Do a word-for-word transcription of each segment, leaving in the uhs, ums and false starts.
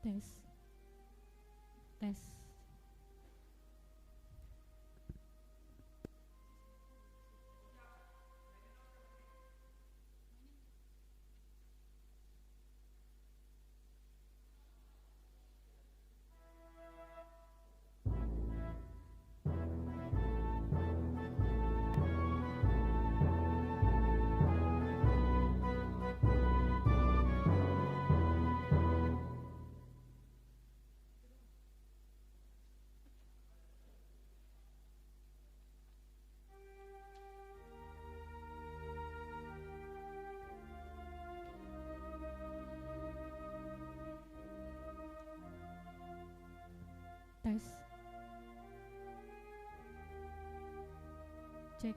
Tes. Tes. Tes. Cek.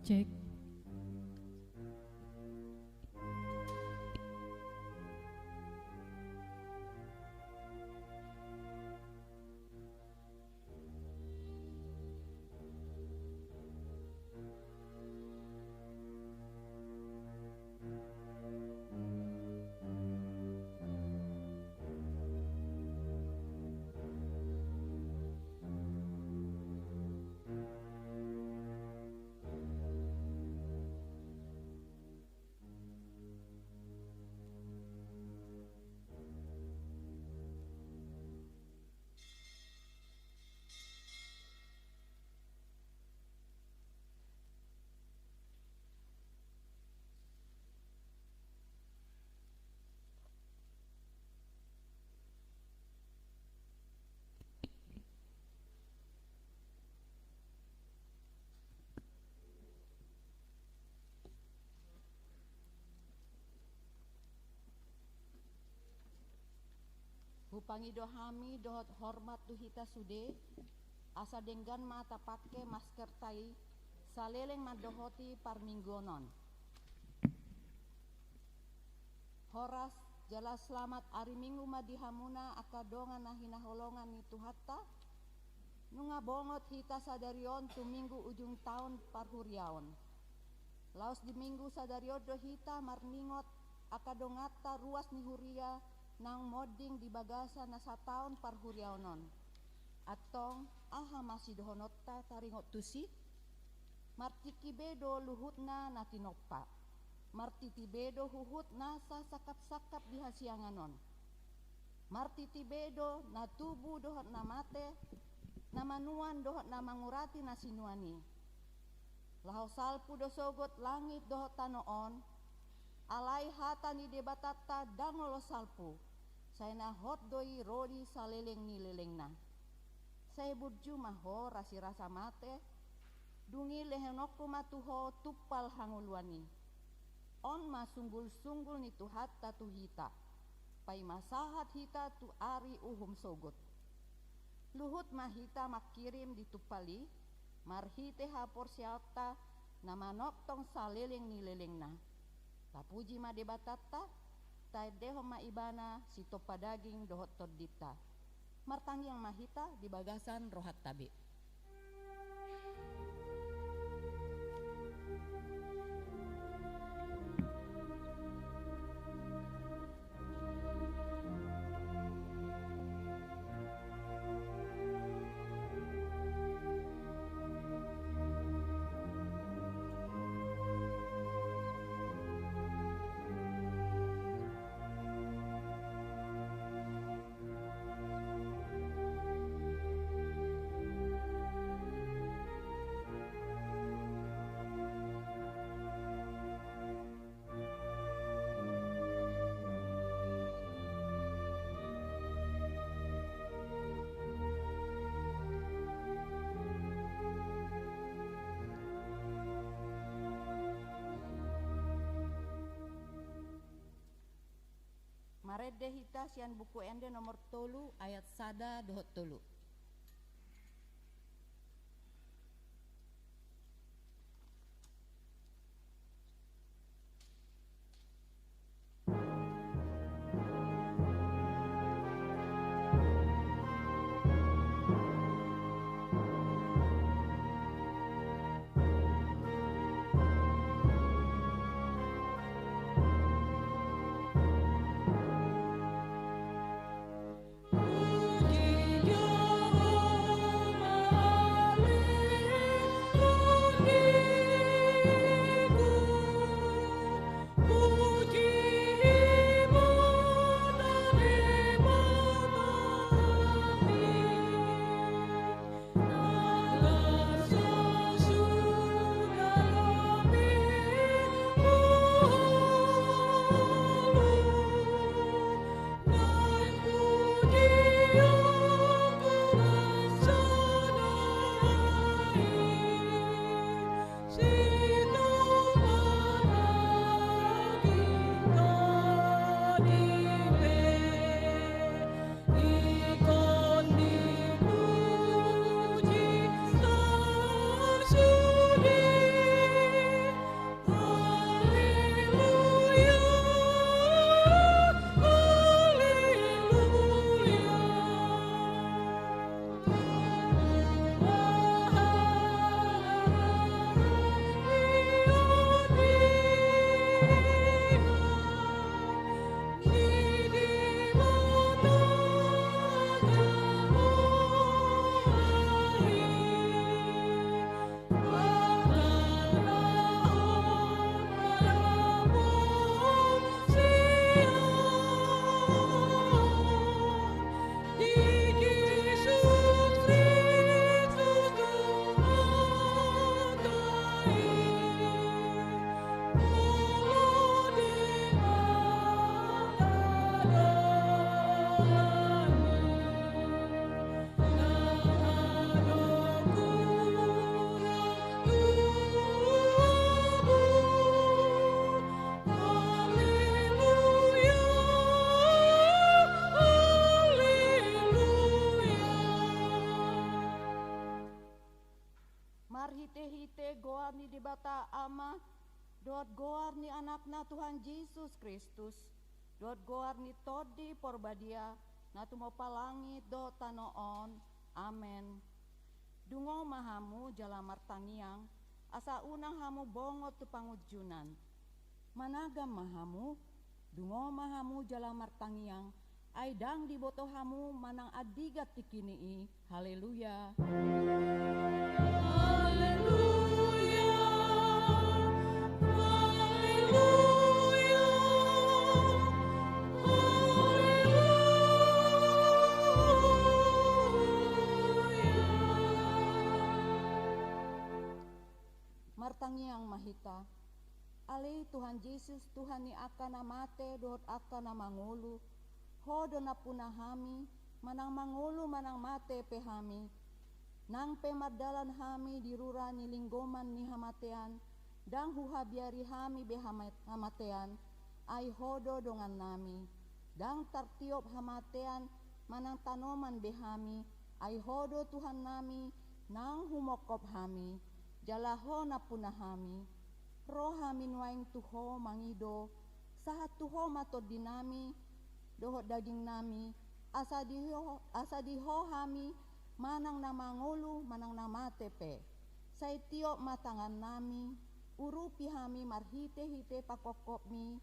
Cek. Hupangido hami dohot hormat tu hita sude, asa denggan ma tapangke maskerta i saleleng mandohoti parmingguon on. Horas jala selamat ari Minggu ma di hamuna angka dongan na hinaholongan ni Tuhanta. Nunga bongot hita sadari on tu Minggu ujung taon parhuriaon. Laos di Minggu sadari on do hita marningot angka donganta ruas ni huria naung monding di bagasan na sataon parhuriaon on. Antong, aha ma sidohononta taringot tusi? Martingki be do luhutna na tinompa. Martiti be do huhut nasa sangkap-sangkap di hasiangan on. Martiti be do na tubu dohot na mate, na manuan dohot na mangurati na sinuan i. Laho salpu do sogot langit dohot tano on, alai hata ni Debatanta ndang olo salpu, sai na hot do i ro di saleleng ni lelengna. Sai burju ma ho rasirasa mate, dung i lehononku ma tu ho tumpal hangoluan i. On ma sunggul-sunggul ni Tuhanta tu hita, paima sahat hita tu ari uhum sogot. Luhut ma hita mangkirim di tumpal i, marhite haporseaonta na manongtong saleleng ni lelengna. Tapuji ma Debatanta, taendehon ma Ibana sitompa daging dohot tondinta. Martangiang ma hita di bagasan rohanta be. Marende hita sian Buku Ende nomor tolu, ayat sada dohot tolu. Marhitehite goar ni Debata Ama, dohot goar ni Anakna Tuhan Jesus Kristus, dohot goar ni Tondi Porbadia, na tumompa langit dohot tano on. Amen. Dungo ma hamu jala martangiang, asa unang hamu bongot tu pangunjunan. Managam ma hamu, dungo ma hamu jala martangiang, ai ndang diboto hamu manang andigan tingkini i. Haleluya. Haleluya. Haleluya. Haleluya. Martangiang ma hita. Ale Tuhan Jesus, Tuhan ni angka na mate dohot angka na mangolu, Ho do nampuna hami, manang mangolu manang mate pe hami. Nang pe mardalan hami di rura ni linggoman ni hamatean, ndang huhabiari hami be hama-, hamatean, ai Ho do dongannami. Ndang tartiop hamatean manang tanoman be hami, ai Ho do Tuhannami, naung humongkop hami, jala Ho nampuna hami. Ro hami nuaeng tu Ho mangido, sahat tu Ho ma tondinami dohot dagingnami, asa di Ho, asa di Ho hami manang na mangolu manang na mate pe. Sai tiop ma tangannami, urupi hami marhitehite pangkopkopmi,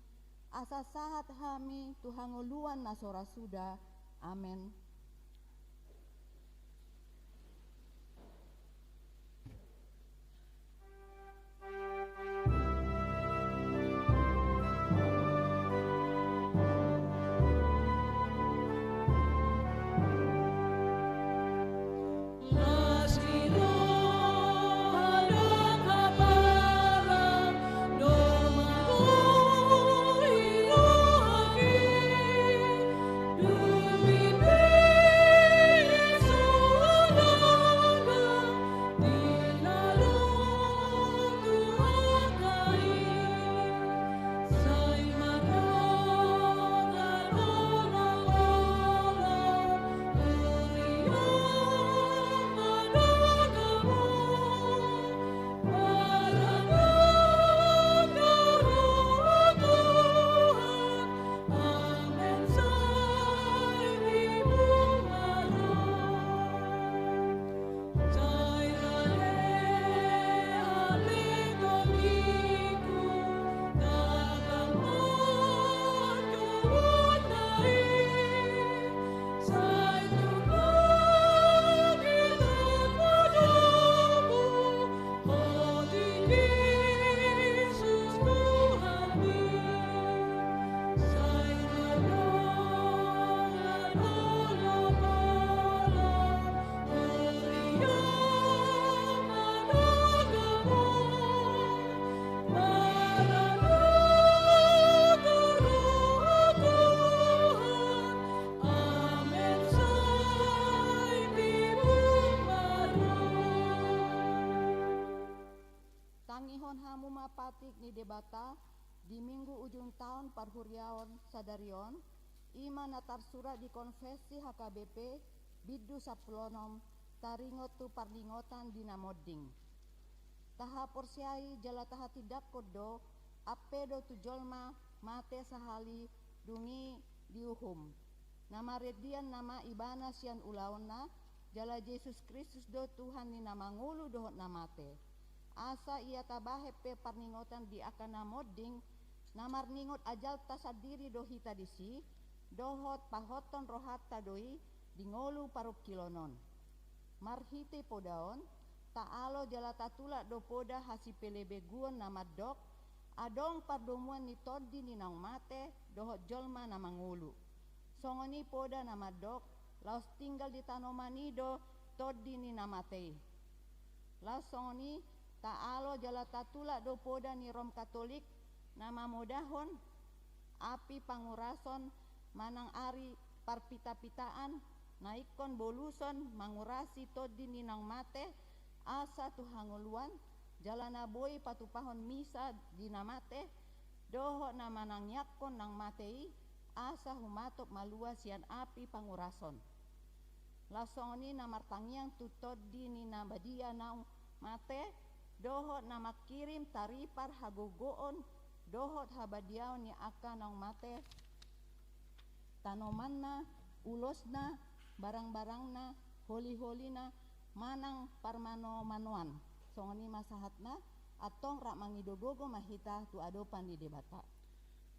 asa sahat hami tu hangoluan na so ra suda. Amen. Tangihon hamu ma patik ni Debata di Minggu ujung taon parhuriaon sadari on, i ma na tarsurat di Konfessi H K B P, bindu sampulu onom, taringot tu parningotan di na monding. Tahaporseai jala tahatindangkon do, ampe do tu jolma mate sahali dung i diuhum. Na marendean nama ibana sian ulaonna, jala Jesus Kristus do Tuhan ni na mangolu dohot na mate. Asa ia tabahen pe parningotan di angka na monding, na marningot ajalta sandiri do hita disi, dohot pahothon rohanta do i di ngolu parungkilon on. Marhite poda on, taalo jala tatulak do poda hasipelebeguon na mandok, adong pardomuan ni tondi ni naung mate dohot jolma na mangolu. Songon i poda na mandok, laos tinggal di tanoman i do tondi ni na mate i. Laos songon i taalo jala tatulak do poda ni Rom Katolik na mamodahon api pangurason manang ari parpitapitaan na ingkon boluson mangurasi tondi ni naung mate asa tu hangoluan, jala na boi patupahon misa di na mate, dohot na manangiangkon naung mate i, asa humatop malua sian api pangurason. Laos songon i na martangiang tu tondi ni na badia naung mate, dohot na mangkirim taripar hagogoon dohot habadiaon ni angka naung mate, tanomanna, ulosna, barangbarangna, holiholina, manang parmanomanoan. Songon i ma sahatna, antong rap mangido gogo ma hita tu adopan ni Debata.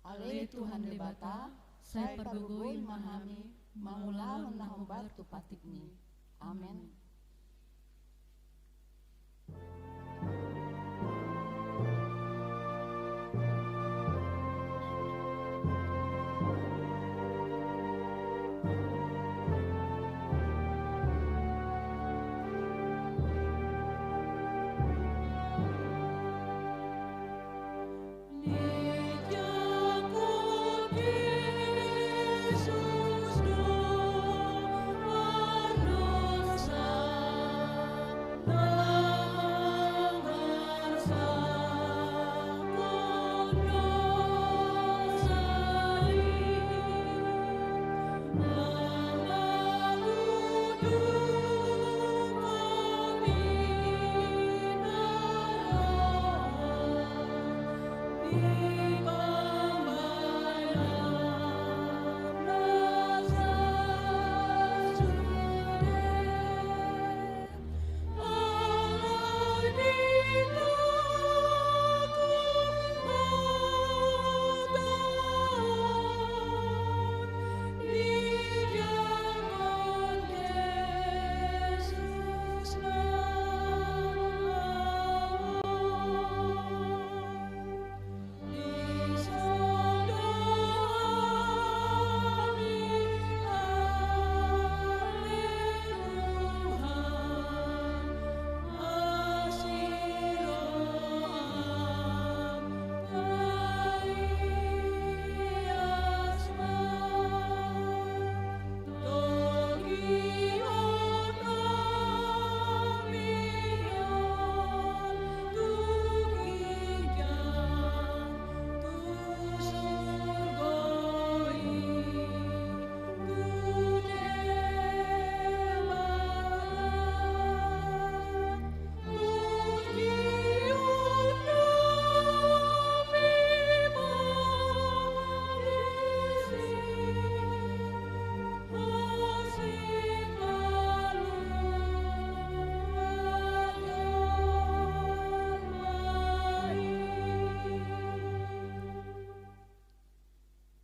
Ale Tuhan Debata, sai pargogoi ma hami mangulahon na hombar tu patikmi. Amen.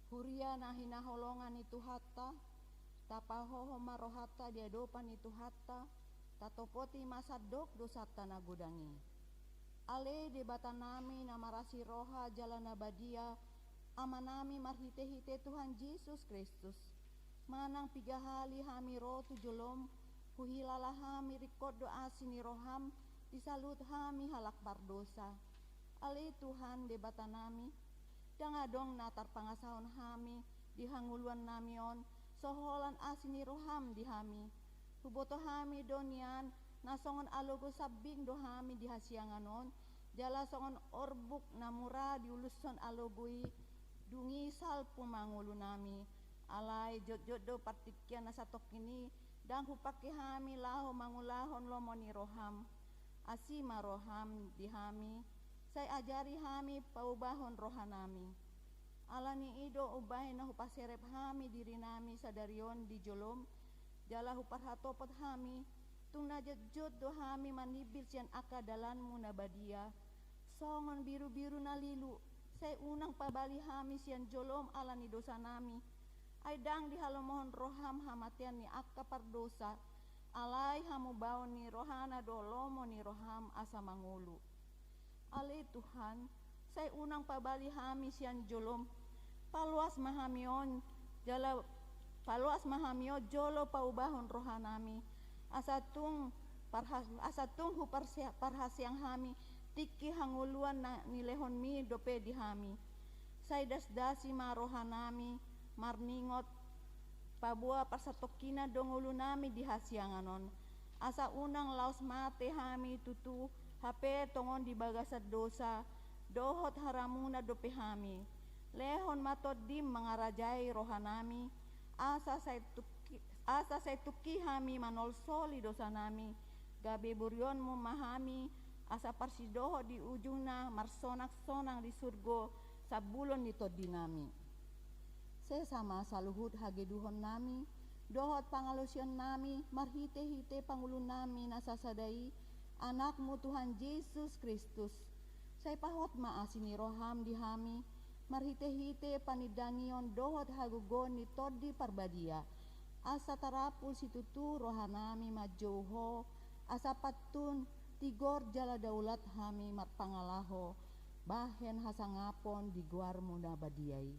Huria na hinaholongan ni Tuhanta, tapahohom ma rohanta di adopan ni Tuhanta, tatopoti ma sandok dosanta na godang i. Ale Debatanami na marasi roha jala na badia, Amanami marhitehite Tuhan Jesus Kristus, manang piga hali hami ro tu jolom, huhilala hami ringkot do asi ni roham di saluhut hami halak pardosa. Ale Tuhan Debatanami, ndang adong na tarpangasahon hami di hangoluannami on, so holan asi ni roham di hami. Huboto hami do nian na songon alogo sambing do hami di hasiangan on, jala songon orbuk na mura diulushon alogo i, dung i salpu ma ngolunami. Alai jotjot do partingkian na satongkin i, ndang hupangke hami laho mangulahon lomo ni roham. Asi ma roham di hami, sai ajari hami paubahon rohanami. Ala ni i do umbahen na hupaserep hami dirinami sadari on di jolom, jala huparhatopot hami, tung na jotjot do hami manimbir sian angka dalanmu na badia. Songon birubiru na lilu, sai unang pabali hami sian jolom ala ni dosanami. Ai ndang dihalomohon roham hamatean ni angka pardosa, alai hamubaon ni rohana do lomo ni roham asa mangolu. Ale Tuhan, sai unang pabali hami sian jolom, paloas ma hami on, jala paloas ma hami on jolo paubahon rohanami, asa tung parha-, asa tung huparse-, parhaseang hami tingki hangoluan na nilehonmi dope di hami. Sai dasdasi ma rohanami marningot, paboa parsatongkinan do ngolunami di hasiangan on. Asa unang laos mate hami tutu, hape tongon di bagasan dosa, dohot haramuna dope hami. Lehon ma Tondim mangarajai rohanami, asa sai tungki, asa sai tungki hami manolsoli dosanami, Gabe borionmu ma hami, asa parsidohot di ujungna marsonang-sonang di surgo sambulon ni tondinami. Sesa ma saluhut hageduhonnami dohot pangalaosionnami marhite-hite pangulunami na sasada i, Anakmu Tuhan Jesus Kristus. Sai pahot ma asi ni roham di hami, marhite-hite panindangion dohot hagogoon ni Tondi Parbadia, asa tarapul situtu rohanami manjou Ho, asa pantun tigor jala daulat hami marpangalaho bahen hasangapon di goarmu na badia i.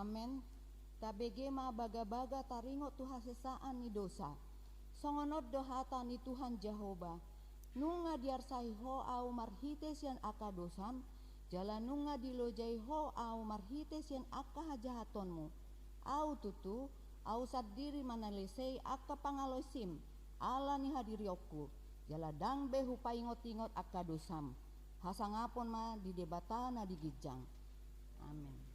Amen. Tabege ma bagabaga taringot tu hasesaan ni dosa. Songon on do hata ni Tuhan Jahowa: Nunga diarsai ho ahu marhite sian angka dosam, jala nunga dilojai ho ahu marhite sian angka hajahatonmu. Ahu tutu, ahu sandiri manalesei angka pangalaosim ala ni hadirionku, jala ndang be hupaingot-ingot angka dosam. Hasangapon ma di Debata na di ginjang. Amen.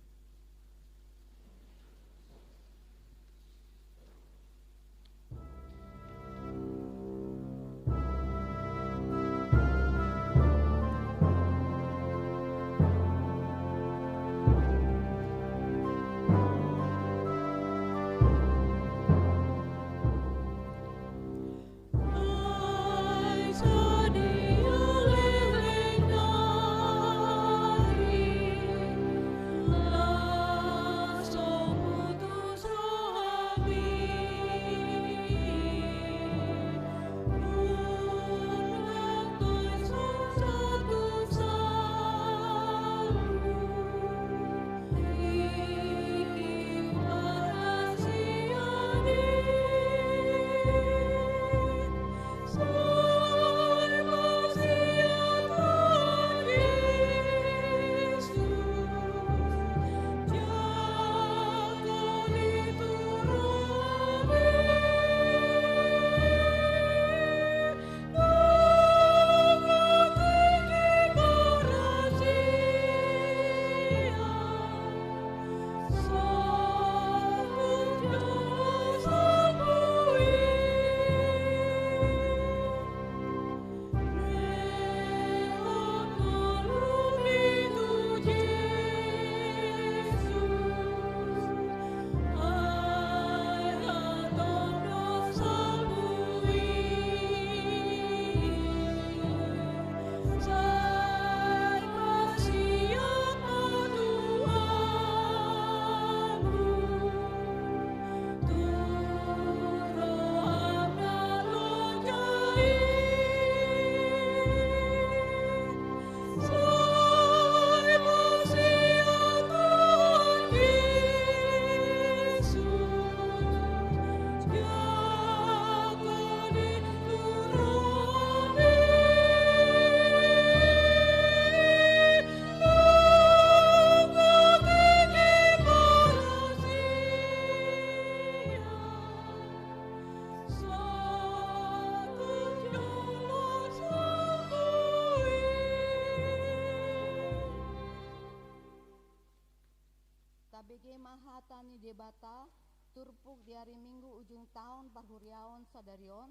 Tabege ma hata ni Debata, turpuk di ari Minggu ujung taon parhuriaon sadari on,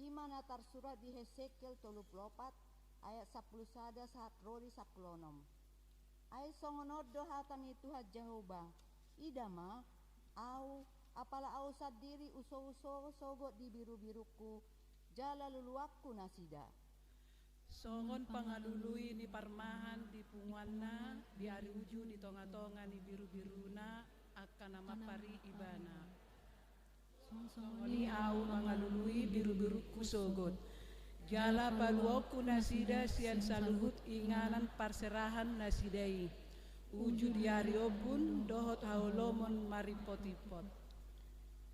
i ma na tarsurat di Hesekiel tolu pulu opat, ayat sampulu sada sahat ro di sampulu onom. Ai songon on do hata ni Tuhan Jahowa: Ida ma, Ahu, apala Ahu sandiri usouso sogot di birubirungku, jala luluanku nasida. Songon pangalului ni parmahan di punguanna di ari uju di tongatonga ni birubiruna angka na mampar i ibana. Songon i Ahu mangalului birubirungku sogot, jala paluaonku nasida sian saluhut inganan parserahan nasida i, uju di ari ombun dohot haholomon marimpotimpot.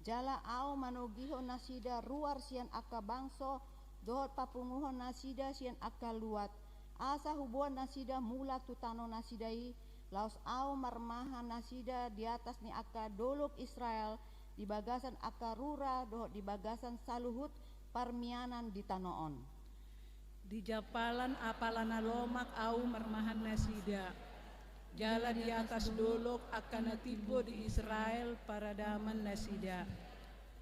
Jala Ahu manogihon nasida ruar sian angka bangso, dohot papunguhon nasida sian angka luat, asa huboan nasida mulak tu tano nasida i, laos Ahu marmahan nasida di atas ni angka dolok Israel, di bagasan angka rura dohot di bagasan saluhut parmianan di tano on. Di jampalan apala na lomak Ahu marmahan nasida, jala di atas dolok angka na timbo di Israel paradaman nasida.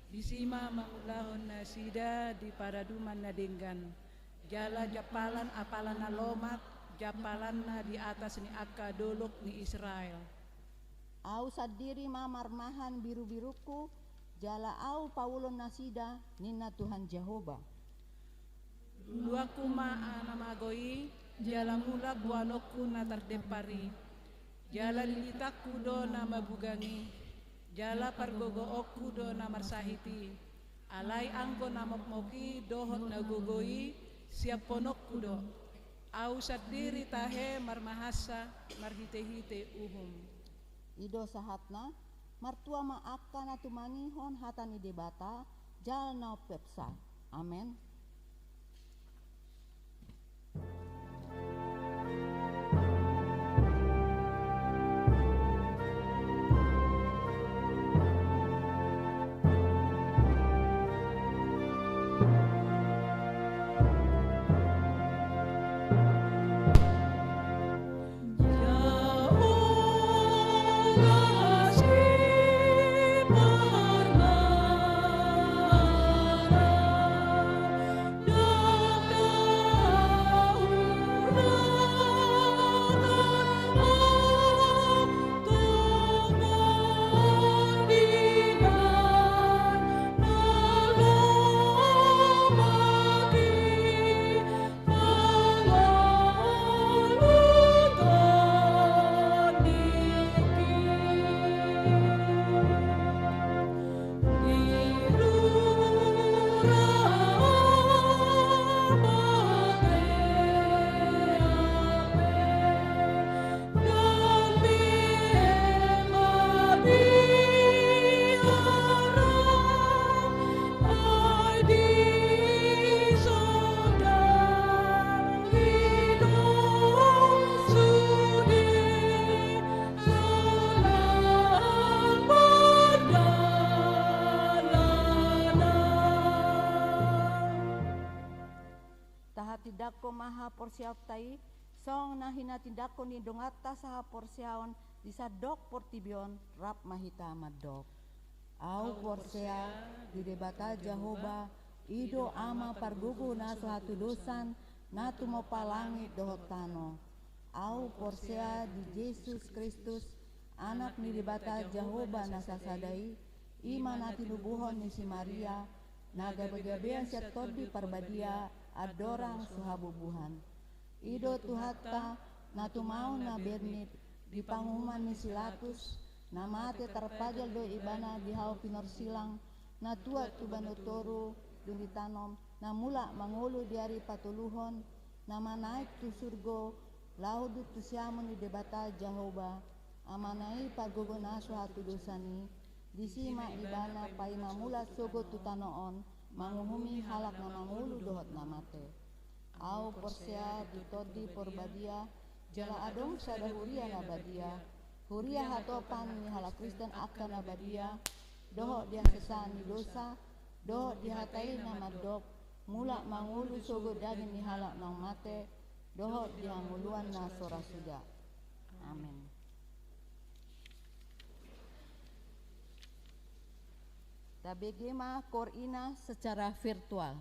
Disi ma mangulahon nasida di paraduman na denggan, jala jampalan apala na lomak, jampalanna di atas ni angka dolok ni Israel. Ahu sandiri ma marmahan birubirungku, jala Ahu paulon nasida, ninna Tuhan Jahowa. Luluanku ma na mago i, jala mulak boanonku na tardempar i. Jala lilitanku do na mabugang i, jala pargogoonku do na marsahit i. Alai anggo na mokmok i dohot na gogo i, siampononku do. Ahu sandiri tahe marmahansa marhitehite uhum. I do sahatna. Martua ma angka na tumangihon hata ni Debata, jala na umpeopsa. Amen. Tahatindangkon ma haporseaonta i, songon na hinatindangkon ni donganta sahaporseaon di sandok portibi on. Rap ma hita mandok. Ahu porsea di Debata Jahowa, i do Ama pargogo na so hatudosan, na tumompa langit dohot tano. Ahu porsea di Jesus Kristus, Anak ni Debata Jahowa na sasada i, i ma na tinubuhon ni si Maria, na gabegabean sian Tondi Parbadia, andorang so habubuhan. I do Tuhanta, na tumaon na bernit, di panguhuman ni si Latus, na mate tarpajal do ibana di hau pinorsilang, na tuat tu banua toru, dung ditanom, na mulak mangolu di ari patoluhon, na manaek tu surgo, laho duduk tu siamun ni Debata Jahowa, Amana i pargogo na so hatudosan i, disi ma ibana paima mulak sogot tu tano on, manguhumi halak na mangolu dohot na mate. Ahu porsea di Tondi Parbadia, jala adong sada huria na badia, huria hatopan ni halak Kristen angka na badia, dohot di hasesaan ni dosa, dohot di hata i na mandok, mulak mangolu sogot daging ni halak naung mate, dohot di hangoluan na so ra suda. Amen. Tabege ma koor i na secara virtual.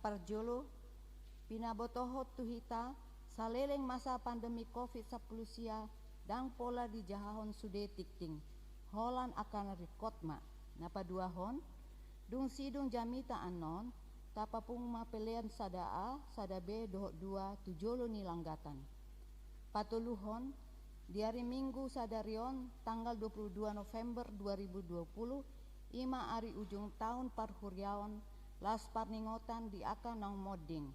Parjolo, pinabotohon tu hita, saleleng masa pandemi covid sampulu sia, ndang pola dijahahon sude tingting, holan angka na ringkot ma. Na paduahon, dung sidung jamita annon, tapapungu ma pelean sada A, sada B dohot dua tu jolo ni langgatan. Patoluhon, di ari Minggu sadari on, tanggal dua puluh dua November dua ribu dua puluh, i ma ari ujung taon parhuriaon, laos parningotan di angka naung monding.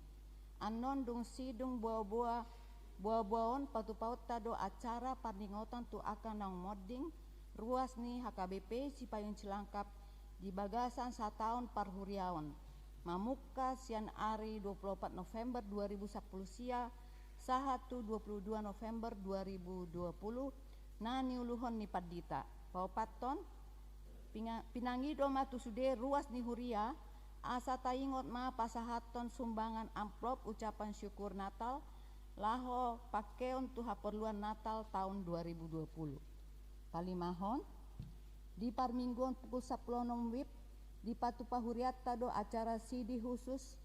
Annon dung sidung boaboa, boaboaon patupaonta do acara parningotan tu angka naung monding, ruas ni H K B P Sipayung Cilangkap di bagasan sataon parhuriaon, mamungka sian ari dua puluh opat November dua ribu sampulu sia, sahat tu dua puluh dua November dua ribu dua puluh, na niuluhon ni pandita. Paopathon, pinga-, pinangido ma tu sude ruas ni huria, asa taingot ma pasahathon sumbangan amplop ucapan syukur Natal, laho pangkeon tu haporluan Natal taon dua ribu dua puluh. Palimahon, di parmingguon pukul sampulu onom wib, dipatupa hurianta do acara sidi husus,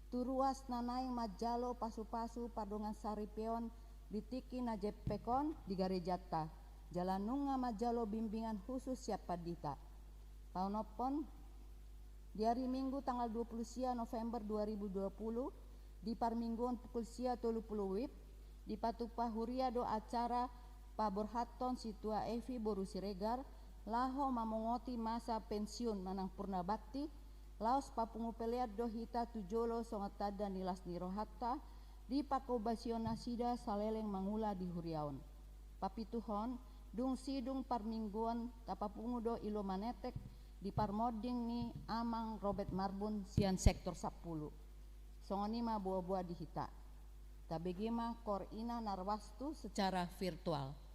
tu ruas na naeng manjalo pasupasu pardongan saripeon di tingki na jempek on di garejanta, jala nunga manjalo bimbingan husus sian pandita. Paonomhon, di ari Minggu tanggal dua puluh sia November dua ribu dua puluh, di parmingguon pukul sia tolu pulu wib, dipatupa huria do acara paborhathon Sintua Evi boru Siregar, laho mamongoti masa pensiun manang purna bakti, laos papungu pelean do hita tu jolo songon tanda ni las ni rohanta, di panghobasion nasida saleleng mangula di huria on. Papituhon, dung sidung parmingguon tapapungu do ilo manetek di parmonding ni Amang Robert Marbun sian sektor sampulu. Songon i ma boaboa di hita. Tabege ma Kor Ina Narwastu secara virtual.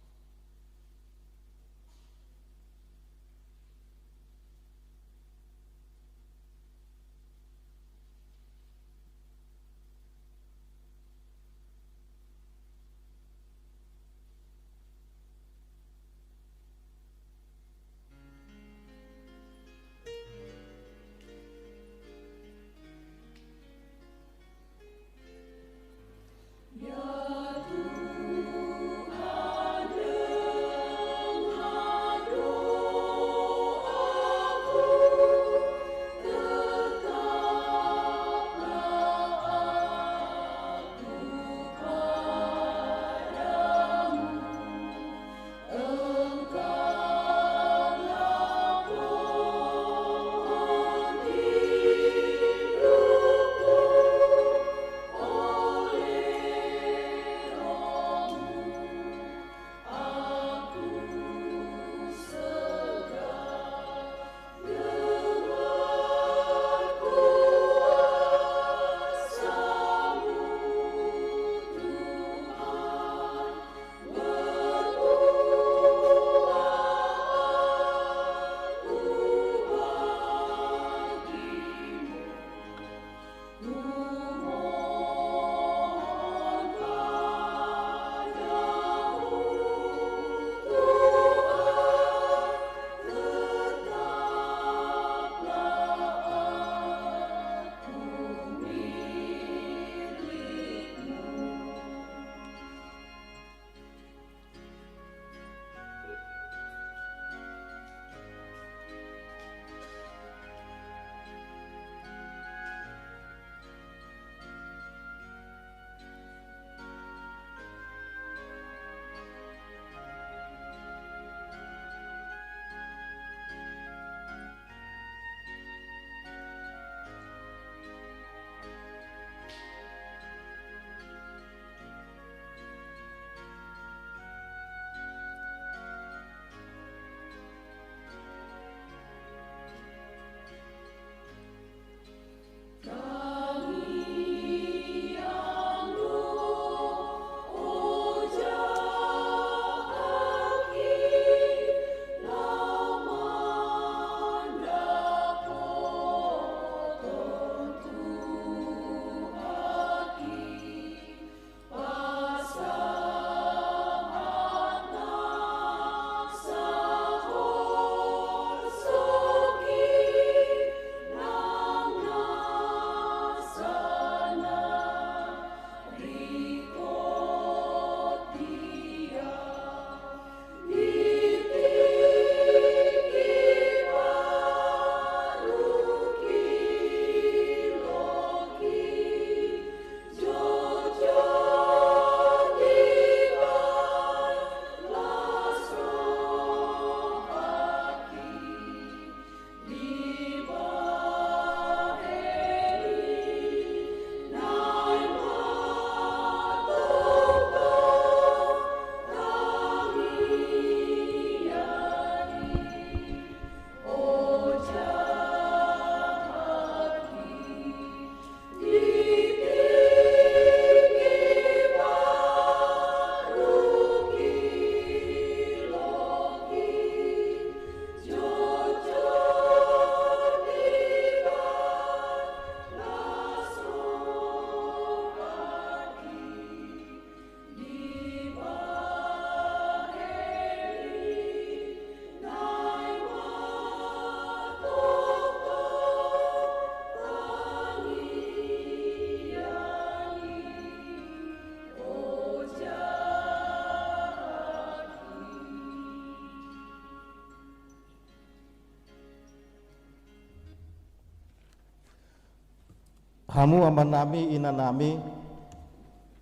Hamu amanami, inanami,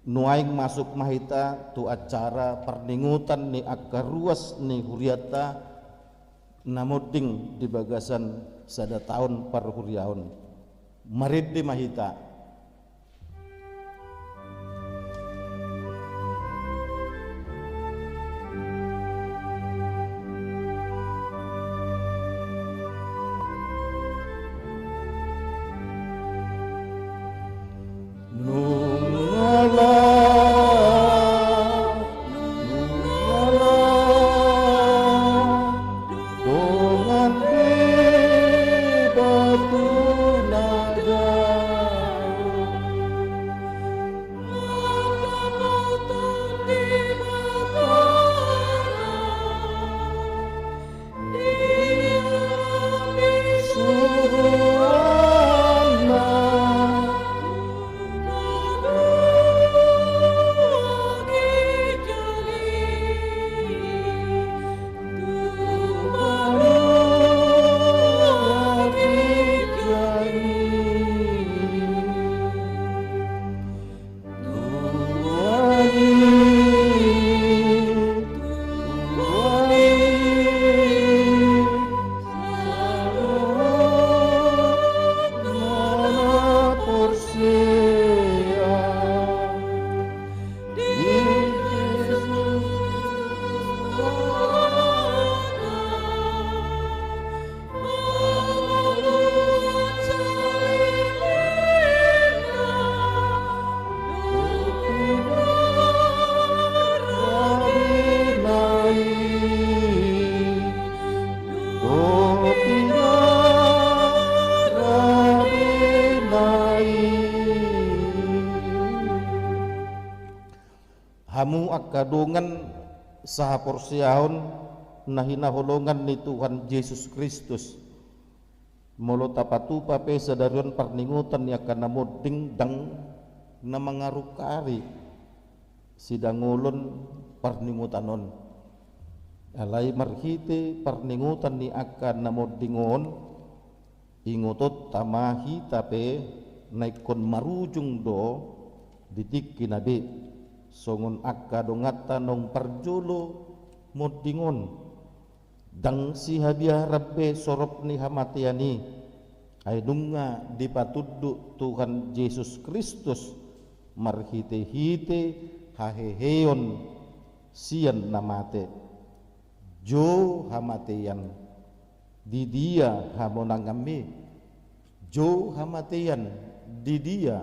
nuaeng masuk ma hita tu acara parningotan ni angka ruas ni hurianta na monding di bagasan sada taon parhuriaon. Marende ma hita. Nunga lam, nunga lam dongan di batu na dao. Hamu angka dongan sahaporseaon na hinaholongan ni Tuhan Jesus Kristus, molo tapatupa pe sadari on parningotan ni angka na monding, ndang na mangarungkari sidangolon parningotan on. Alai marhite parningotan ni angka na monding on, ingotonta ma hita pe na ingkon marujung do di tingkina be, songon angka donganta naung parjolo monding on. Ndang sihabiaran be sorop ni hamatean i, ai nunga dipatunduk Tuhan Jesus Kristus marhite-hite haheheon sian na mate. Jou hamatean, di dia hamonanganmi? Jou hamatean, di dia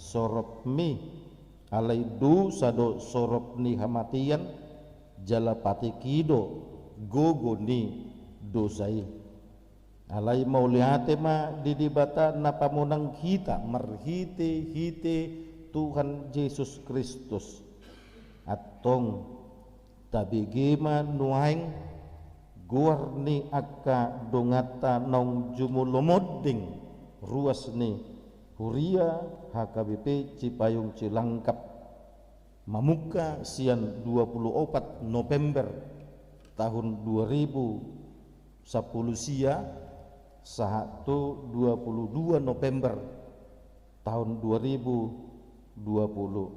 soropmi? Alai dosa do sorop ni hamatean, jala patik i do gogo ni dosa i. Alai mauliate ma di Debata na pamonang hita marhite-hite Tuhan Jesus Kristus. Antong, tabege ma nuaeng goar ni angka donganta naung jumolo monding ruas ni huria H K B P Cipayung Cilangkap, mamungka sian dua pulu opat November tahun dua ribu sampulu sia sahat tu dua pulu dua November tahun dua ribu dua pulu.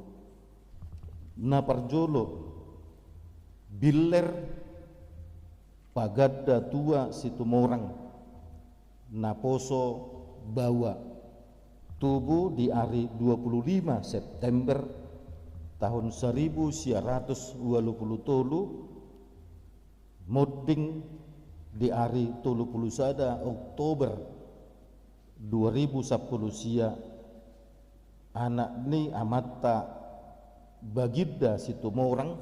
Na parjolo, Biller Paganda Tua Situmorang, naposo Bawa, tubu di ari dua pulu lima September tahun saribu sia ratus ualu pulu tolu, monding di ari tolu pulu sada Oktober dua ribu sampulu sia, anak ni amanta Baginda Situmorang,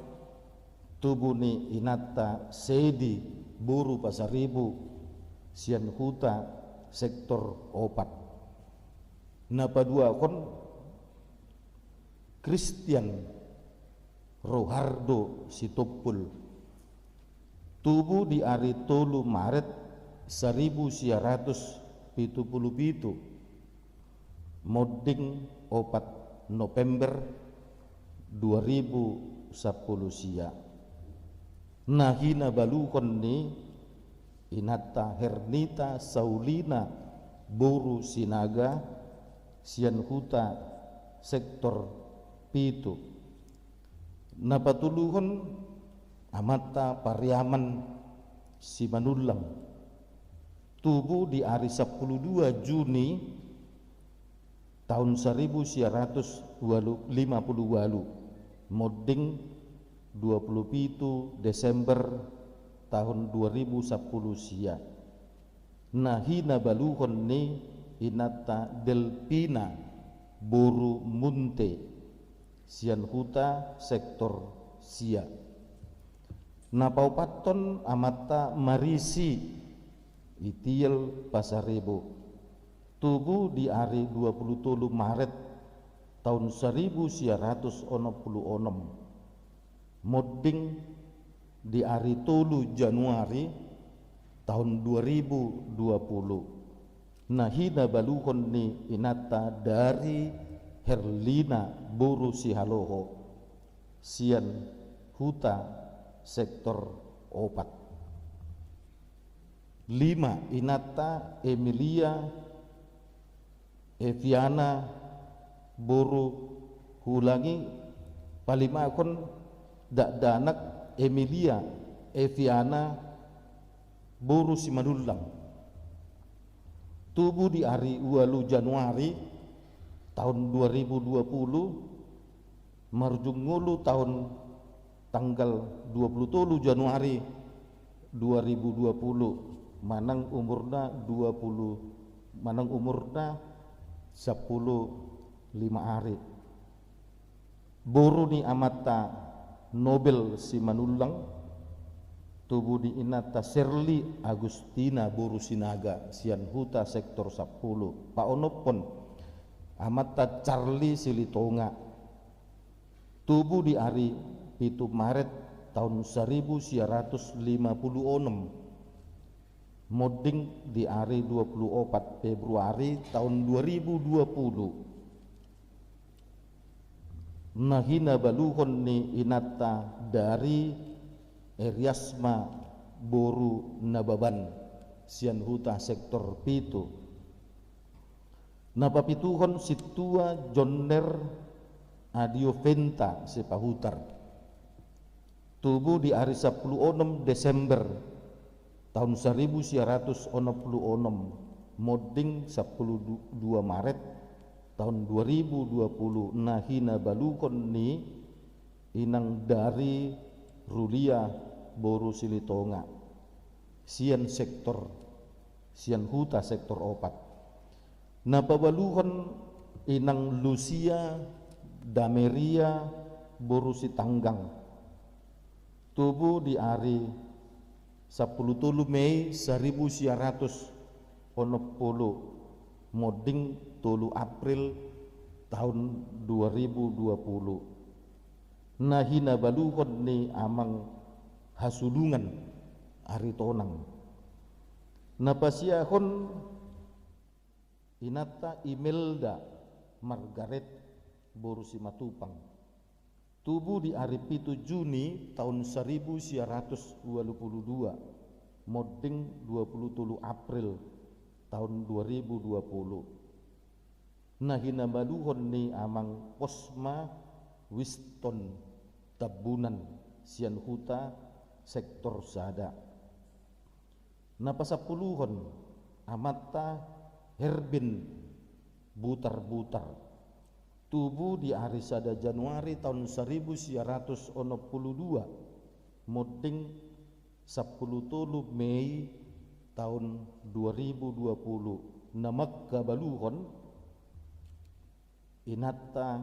tubu ni inanta Sedi boru Pasaribu, sian Huta Sektor opat. Na paduahon, Christian Rohardo Sitompul, tubu di ari tolu Maret saribu sia ratus pitu pulu pitu, monding opat November dua ribu sampulu sia. Na hinabaluhon ni inanta Hernita Saulina boru Sinaga, sian huta sektor pitu. Na patoluhon amanta Pariaman Simanullang, tubu di ari sampulu dua Juni taon saribu sia ratus lima pulu ualu, monding dua pulu pitu Desember taon dua ribu sampulu sia. Na hinabaluhon ni inanta Delpina boru Munte, sian huta sektor sia. Na paopathon amanta Marisi Itiel Pasaribu, tubu di ari dua pulu tolu Maret taon saribu sia ratus onom pulu onom, monding di ari tolu Januari taon dua ribu dua pulu. Na hinabaluhon ni inanta Dari Herlina boru Sihaloho, sian huta sektor opat. Lima inanta Emilia Eviana boru, huulangi, palimahon dakdanak Emilia Eviana boru Simanullang, tubu di ari ualu Januari taon dua ribu dua pulu, marujung ngolu taon tanggal dua pulu tolu Januari dua ribu dua pulu, manang umurna dua pulu, manang umurna sampulu lima ari. Boru ni amanta Nobel Simanullang, tubu di inanta Serli Agustina boru Sinaga, sian huta sektor sampulu. Paonomhon amanta Charli Silitonga, tubu di ari pitu Maret taon saribu sia ratus lima pulu onom, monding di ari dua pulu opat Februari taon dua ribu dua pulu. Na hinabaluhon ni inanta Dari Eriasma boru Nababan, sian huta sektor pitu. Na papituhon sintua Jonner Adioventa Sipahutar, tubu di ari sampulu onom Desember taon saribu sia ratus onom pulu onom, monding sampulu dua Maret taon dua ribu dua pulu. Na hinabaluhon ni inang Dari Rulia boru Silitonga, sian sektor, sian huta sektor opat. Na pabaluhon inang Lucia Dameria boru Sitanggang, tubu di ari sampulu tolu Mei saribu sia ratus onom pulu, monding tolu April taon dua ribu dua pulu. Na hinabaluhon ni amang Hasulungan Aritonang. Na pasiahon inanta Imelda Margaret boru Simatupang, tubu di ari pitu Juni taon saribu sia ratus ualu pulu dua, monding dua pulu tolu April taon dua ribu dua pulu. Na hinabaluhon ni amang Posma Winston Tambunan, sian huta sektor sada. Na pasampuluhon amanta Herbin Butar-butar, tubu di ari sada Januari taon saribu sia ratus onom pulu dua, monding sampulu tolu Mei taon dua ribu dua pulu. Na mangkabaluhon inanta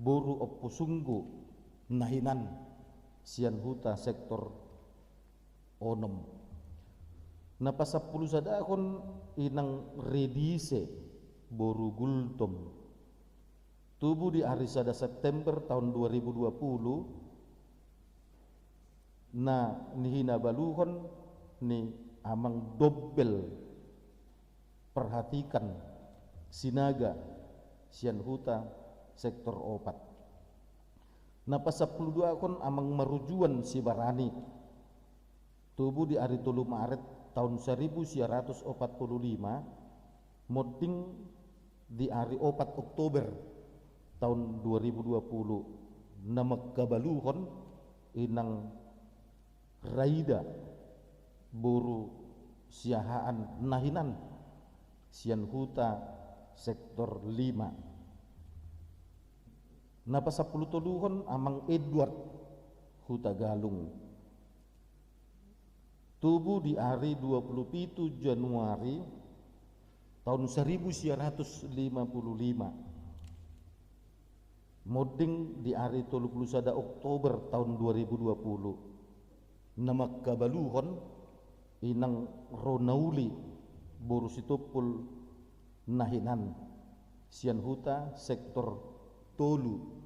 boru Ompu Sunggu na hinan, sian huta sektor onom. Na pasampulu sadahon inang Redise boru Gultom, tubu di ari sada September taon dua ribu dua pulu. Na hinabaluhon ni amang Dombel Perhatikan Sinaga, sian huta sektor opat. Na pasampulu duahon amang Marujuan Sibarani, tubu di ari tolu Maret taon saribu sia ratus opat pulu lima, monding di ari opat Oktober taon dua ribu dua pulu, na mangkabaluhon inang Raida boru Siahaan na hinan sian Huta sektor lima. Na pasampulu toluhon Amang Edward Hutagalung, tubu di ari dua pulu pitu Januari taon saribu sia ratus lima pulu lima, monding di ari tolu pulu sada Oktober taon dua ribu dua pulu, na mangkabaluhon inang Ronauli boru Sitompul na hinan sian Huta sektor tolu.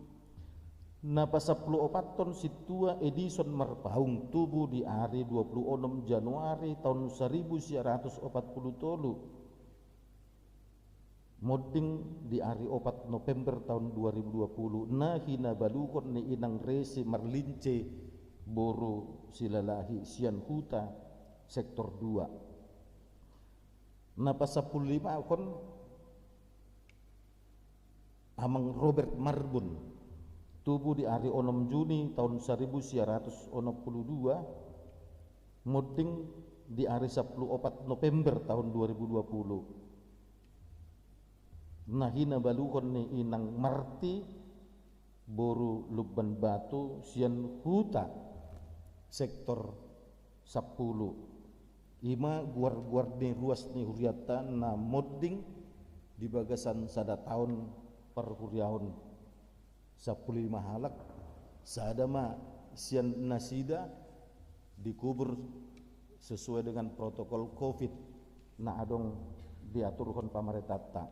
Na pasampulu opathon Sintua Edison Marpaung, tubu di ari dua pulu onom Januari taon saribu sia ratus opat pulu tolu, monding di ari opat November taon dua ribu dua pulu, na hinabaluhon ni inang Resi Marlince boru Silalahi sian Huta sektor dua. Na pasampulu limahon Amang Robert Marbun, tubu di ari onom Juni taon saribu sia ratus onom pulu dua, monding di ari sampulu opat November taon dua ribu dua pulu, na hinabaluhon ni inang Marti boru Lumban Batu sian Huta sektor sampulu. I ma guar-guar ni ruas ni hurianta na monding di bagasan sada taon parhuriaon, sampulu lima halak. Sada ma sian nasida dikubur sesuai dengan protokol covid na adong diaturhon pamarentanta.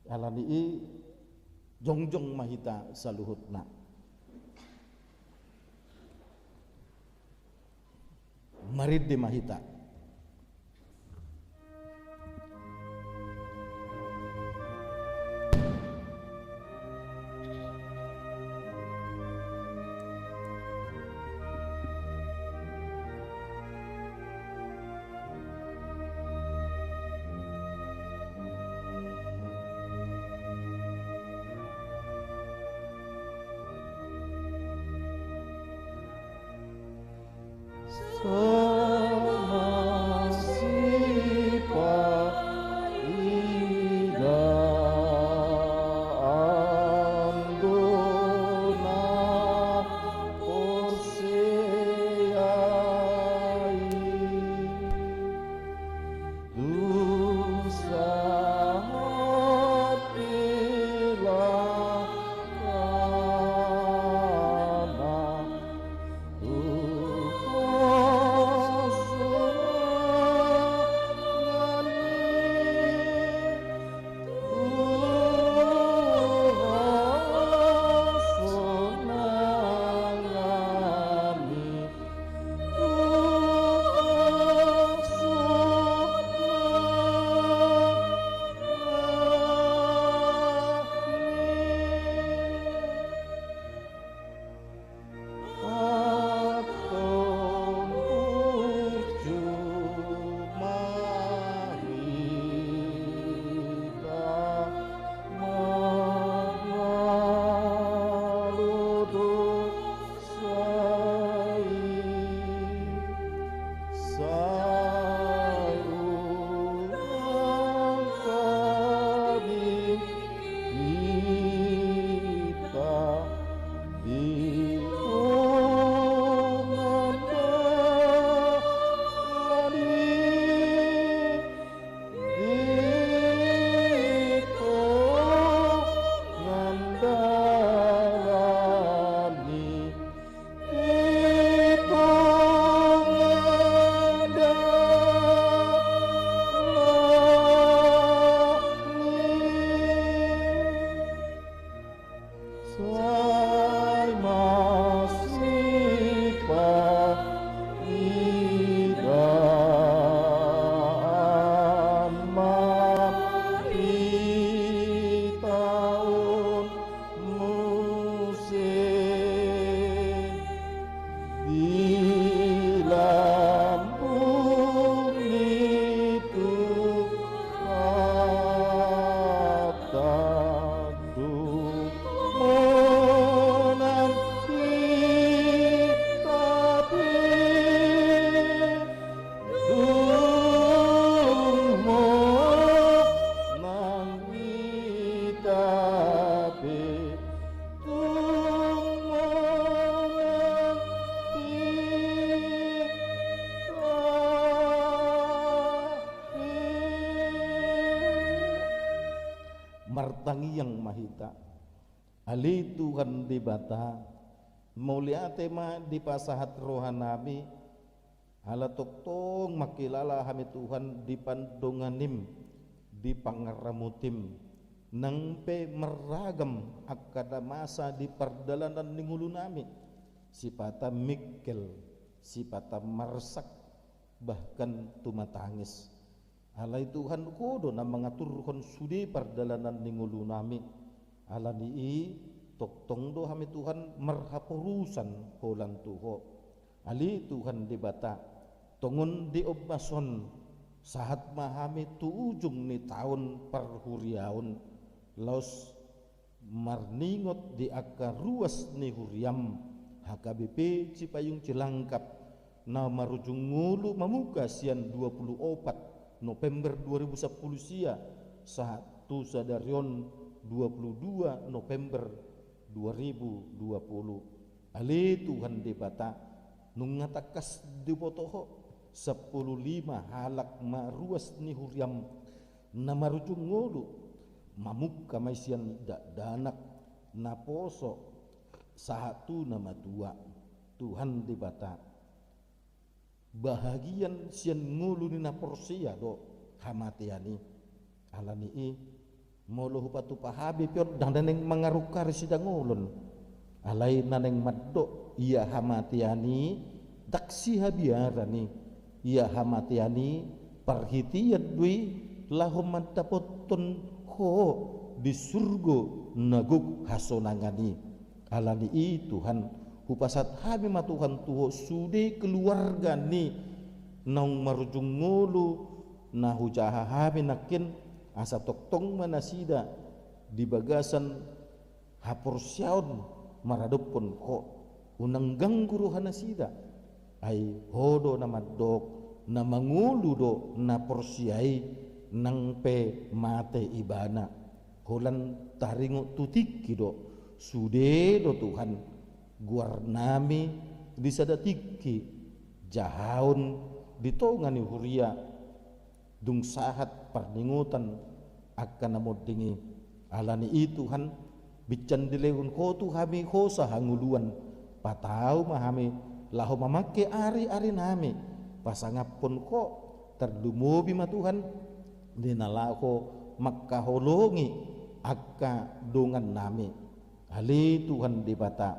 Alani i jongjong ma hita saluhutna. Marende ma hita. Sama sipaida anggo na porsea i. Dusa hatilah kana Sai ulang tadi hita di tongan dalani, di tongan dalani. Tangiang ma hita. Ale Tuhan Debata, mauliate ma dipasahat rohanami, ala tongtong mangkilala hami Tuhan di pandonganim, di pangaramotim, nang pe marragam angka na masa di pardalanan ni ngolunami, sipata mingkel, sipata marsak, bahkan tumatangis. Alai Tuhan, Ho do na mangaturhon sude pardalanan ni ngolunami. Alani i, tongtong do hami Tuhan marhaporusan holan tu Ho. Ale Tuhan Debata, tongon di ombas on, sahat ma hami tu ujung ni taon parhuriaon, laos marningot di angka ruas ni huriam, H K B P Cipayung Cilangkap, na marujung ngolu mamungka sian dua puluh opat November dua ribu sampulu sia, sahat tu sadari on dua puluh dua November dua ribu dua puluh. Ale Tuhan Debata, nunga tangkas diboto Ho, sampulu lima halak ma ruas ni huriam, na marujung ngolu, mamungka ma i sian dakdanak, naposo, sahat tu na matua. Tuhan Debata, bahagian sian ngolu ni na porsea do hamatean i. Alani i, molo hupatupa hami pe on, ndang naeng mangarungkari sidangolon. Alai na naeng mandok, ia hamatean i, ndang sihabiaran i. Ia hamatean i, parhitean do i, laho mandapothon Ho di surgo na gok hasonangan i. Alani i Tuhan, hupasahat hami ma Tuhan tu Ho sude keluarga ni naung marujung ngolu, na hujaha hami nangkin, asa tongtong ma nasida di bagasan haporseaon maradophon Ho, unang ganggu roha nasida. Ai Ho do na mandok, na mangolu do na porsea i, nang pe mate ibana. Holan taringot tu tingki do, sude do Tuhan, goarnami di sada tingki, jahaon di tonga ni huria, dung sahat parningotan angka na monding i. Alani i Tuhan, binsan dilehon Ho tu hami hosa hangoluan, patau ma hami laho mamangke ariarinami, pasangaphon Ho, tarlumobi ma Tuhan, di na laho mangkaholongi angka dongannami. Ale Tuhan Debata,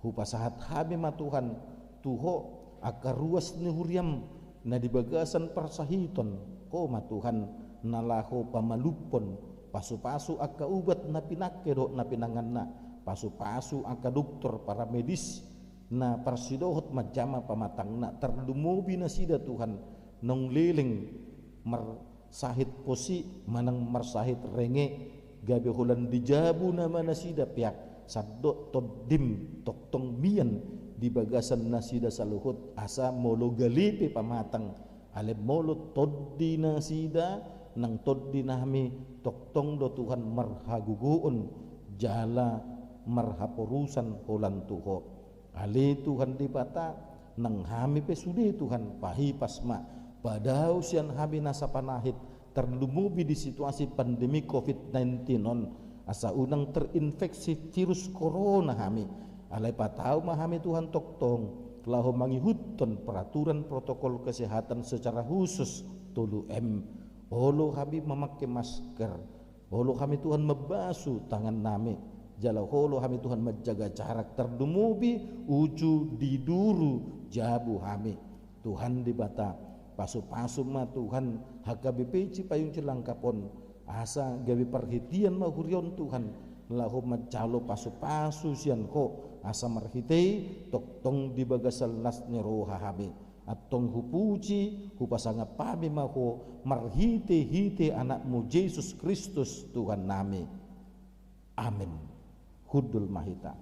hupasahat hami ma Tuhan tu Ho, angka ruas ni huriam na di bagasan parsahiton, Ho ma Tuhan, na laho pamalumhon, pasupasu angka ubat na pinangke dohot na pinanganna, pasupasu angka doktor, paramedis, na parsidohot manjama pamatangna, tarlumobi nasida Tuhan, naung leleng mar sahit posi manang marsahit renge, gabe holan dijabuna ma nasida peak, sandok tondim tongtong mian di bagasan nasida saluhut, asa molo gale pe pamatang, alai molo tondi nasida nang tondinami, tongtong do Tuhan marhagogoon jala marhaporusan holan tu Ho. Ale Tuhan Debata, nang hami pe sude Tuhan, pahipas ma, padao sian hami nasa panahit, tarlumobi di situasi pandemi covid nineteen on, asa unang terinfeksi virus corona hami. Alai patau ma hami Tuhan tongtong, laho mangihuthon peraturan protokol kesehatan secara khusus tolu M. Olo hami mamangke masker, olo hami Tuhan mambasu tangannami, jala olo hami Tuhan manjaga jarak, tarlumobi uju di duru jabu hami. Tuhan Debata, pasupasu ma Tuhan H K B P Cipayung Cilangkap on, asa gabe parhitean ma huria on Tuhan, laho manjalo pasupasu sian Ho, asa marhite i tongtong di bagasan las ni roha hami. Antong hupuji, hupasangap hami ma Ho, marhitehite Anakmu Jesus Kristus Tuhannami. Amen. Hundul ma hita.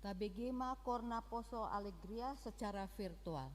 Tabege ma Koor Naposo Allegria secara virtual.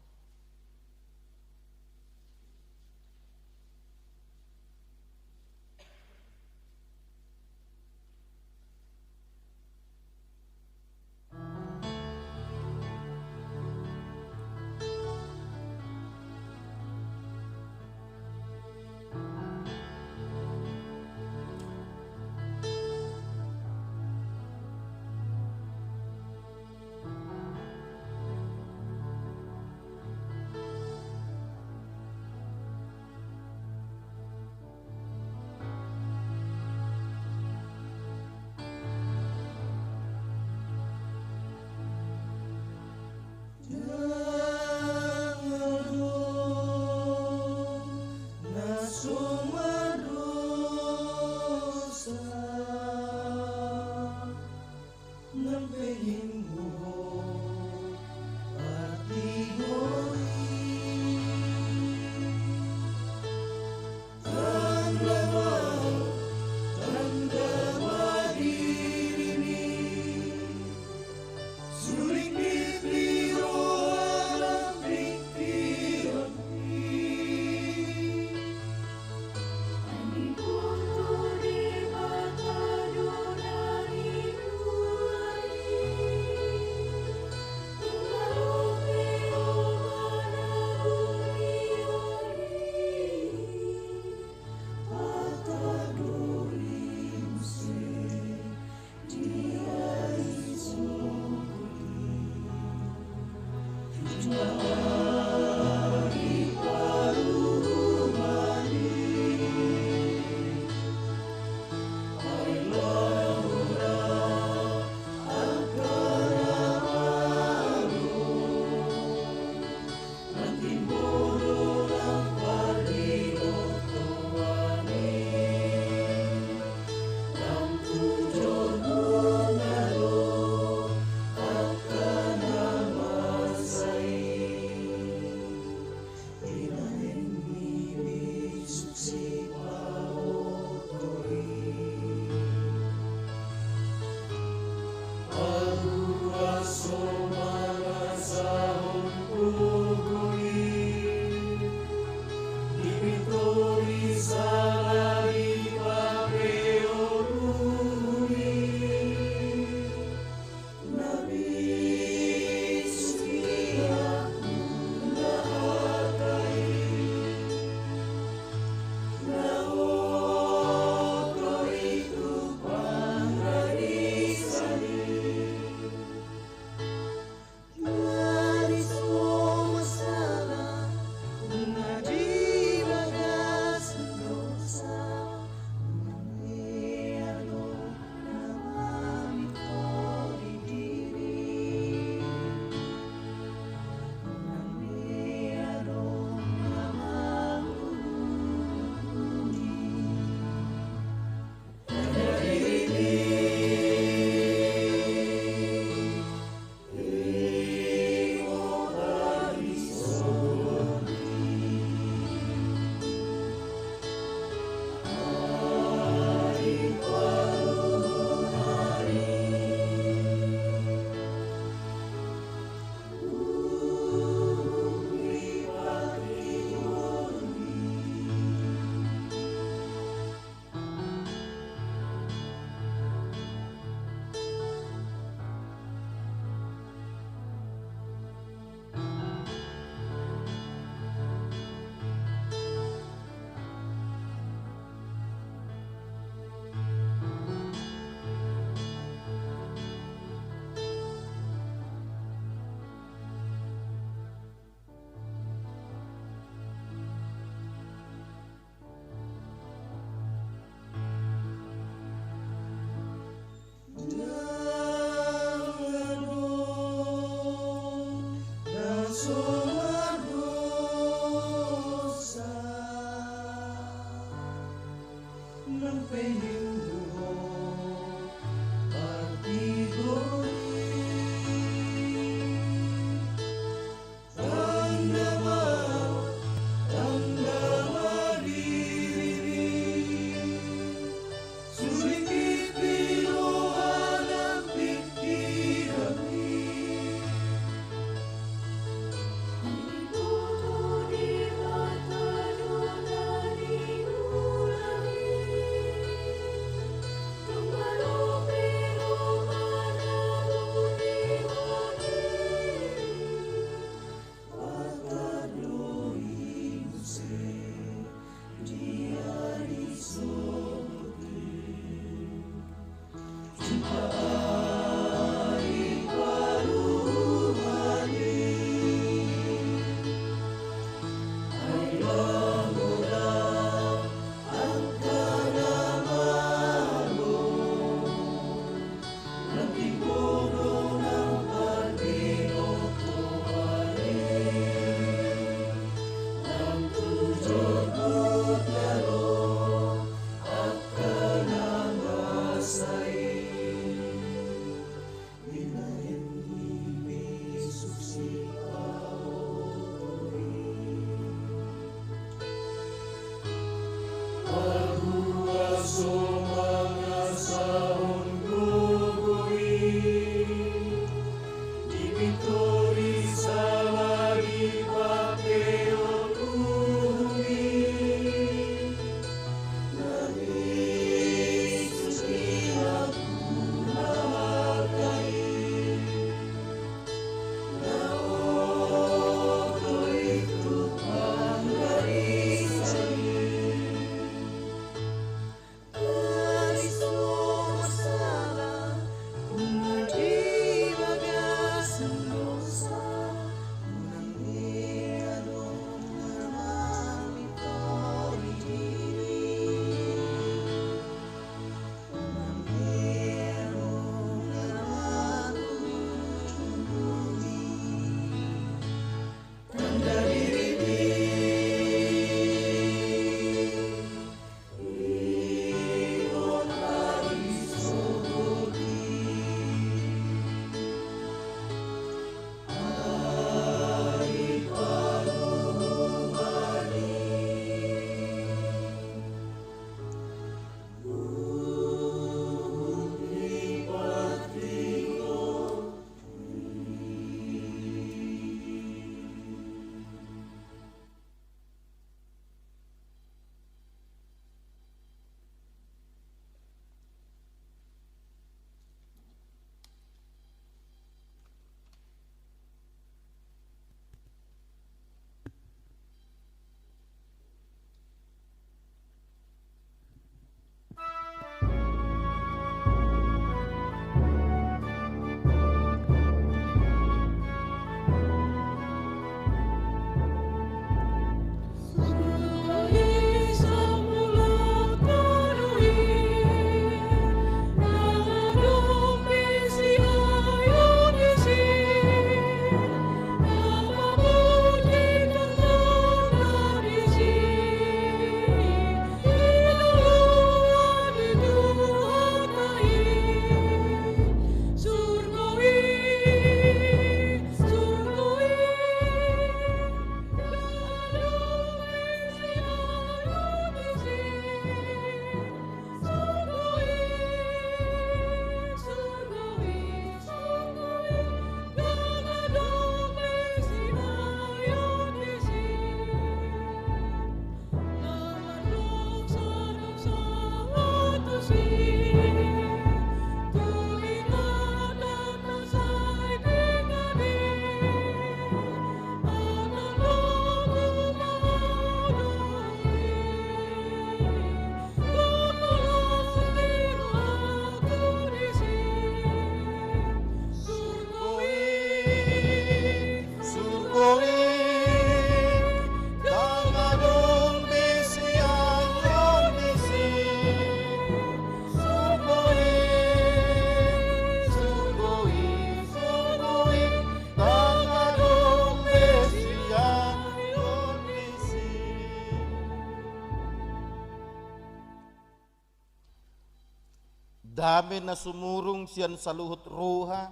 Dame na sumurung sian saluhut roha,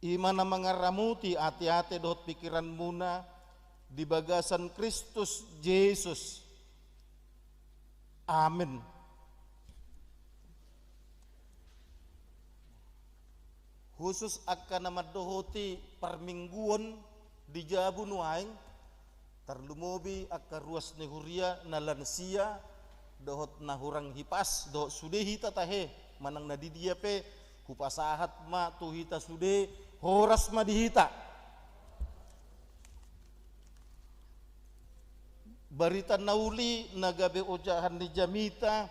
i ma na mangaramuti ateate dohot pingkiranmuna di bagasan Kristus Jesus. Amen. Khusus angka na mandohoti parmingguon di jabu nuaeng, tarlumobi angka ruas ni huria na lansia dohot na hurang hipas dohot sude hita tahe manang na di dia pe, hupasahat ma tu hita sude, horas ma di hita. Barita na uli na gabe ojahan ni jamita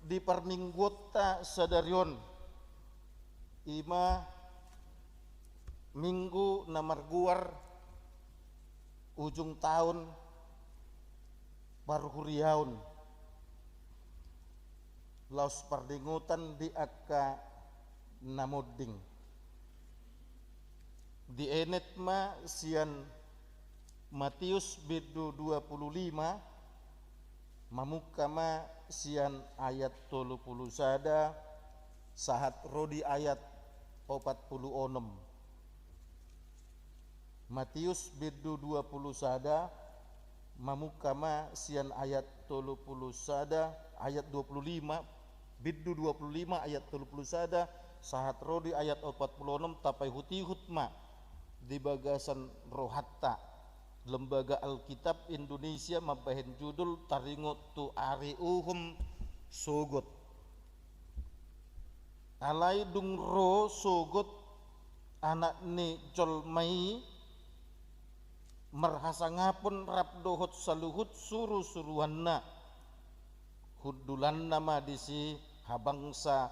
di parmingguonta sadari on, i ma minggu na margoar ujung taon parhuriaon, laos pardingotan di angka na monding. Dienet ma sian Matius bindu dua pulu lima, mamungka ma sian ayat tolu pulu sada sahat ro di ayat opat pulu onom. Matius bindu dua pulu sada, mamungka ma sian ayat tolu pulu sada, ayat dua pulu lima, bindu dua pulu lima ayat tolu pulu sada sahat ro di ayat opat pulu onom, tapaihutihut ma di bagasan rohanta. Lembaga Alkitab Indonesia mambahen judul Taringot tu Ari Uhum Sogot. Alai dung ro sogot Anak ni jolma i marhasangapon rap dohot saluhut surusuruanna, hundulanna ma disi habangsa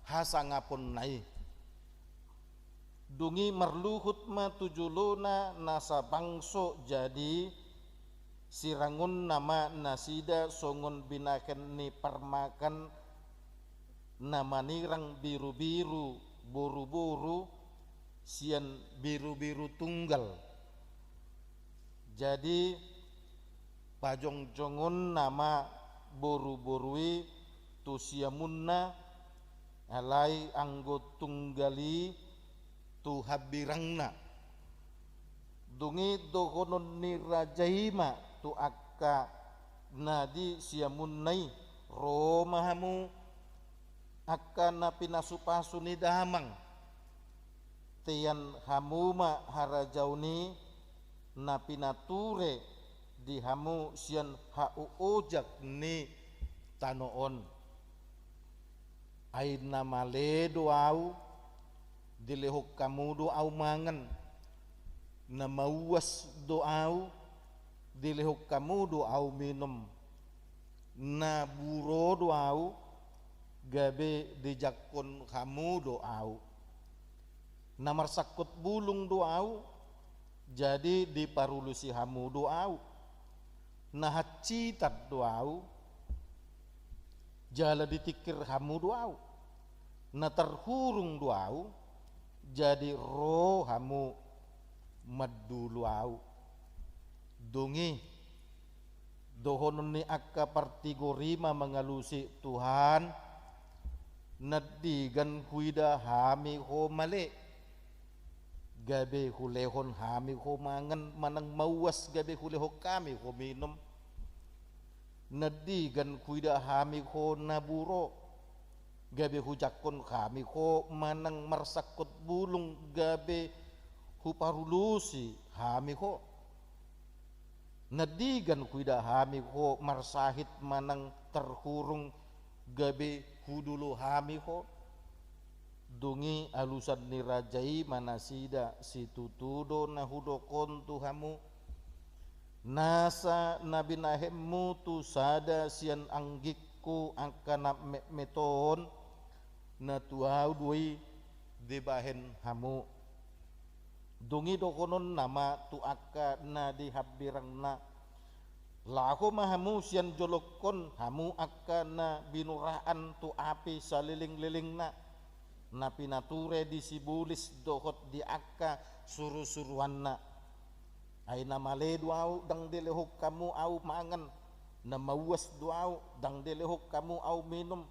hasangaponna i. Dung i marluhut ma tu jolona nasa bangso, jadi sirangonna ma nasida songon binahen ni parmakan na manirang birubiru boruboru sian birubiru tunggal. Jadi pajongjongonna ma boruboru i tu siamunna, alai anggo tunggal i tu hambirangna. Dung i dohonon ni raja i ma tu angka na di siamunna i, ro ma hamu angka na pinasupasu ni damang, tean hamu ma harajaon i na pinature di hamu sian haoojak ni tano on. Ai na male do ahu, dilehon hamu do ahu mangan, na mauas do ahu, dilehon hamu do ahu minum, na buro do ahu, gabe dijangkon hamu do ahu, na marsangkot bulung do ahu, jadi diparulusi hamu do ahu, na hansitan do ahu, jala ditingkir hamu do ahu, na tarhurung do ahu, jadi ro hamu mandulu ahu. Dung i dohonon ni angka partigor i ma mangalusi: Tuhan, nandigan huida hami ho male, gabe hulehon hami ho mangan, manang mauas gabe hulehon hami ho minum? Nandigan huida hami ho na buro, gabe hujangkon hami ho, manang marsangkot bulung gabe huparulusi hami ho? Nandigan huida hami ho marsahit manang tarhurung, gabe hudulu hami ho? Dung i alusan ni raja i ma nasida: Situtu do na hudok on tu hamu, nasa na binahenmu tu sada sian anggingku angka na metmet on, na tu ahu do i dibahen hamu. Dung i dohononna ma tu angka na di hambirangna: Laho ma hamu sian jolongkon, hamu angka na binuraan tu api salelenglelengna, na pinature di sibolis dohot di angka surusuruanna. Ai na male do ahu, ndang dilehon hamu ahu mangan, na mauas do ahu, ndang dilehon hamu ahu minum,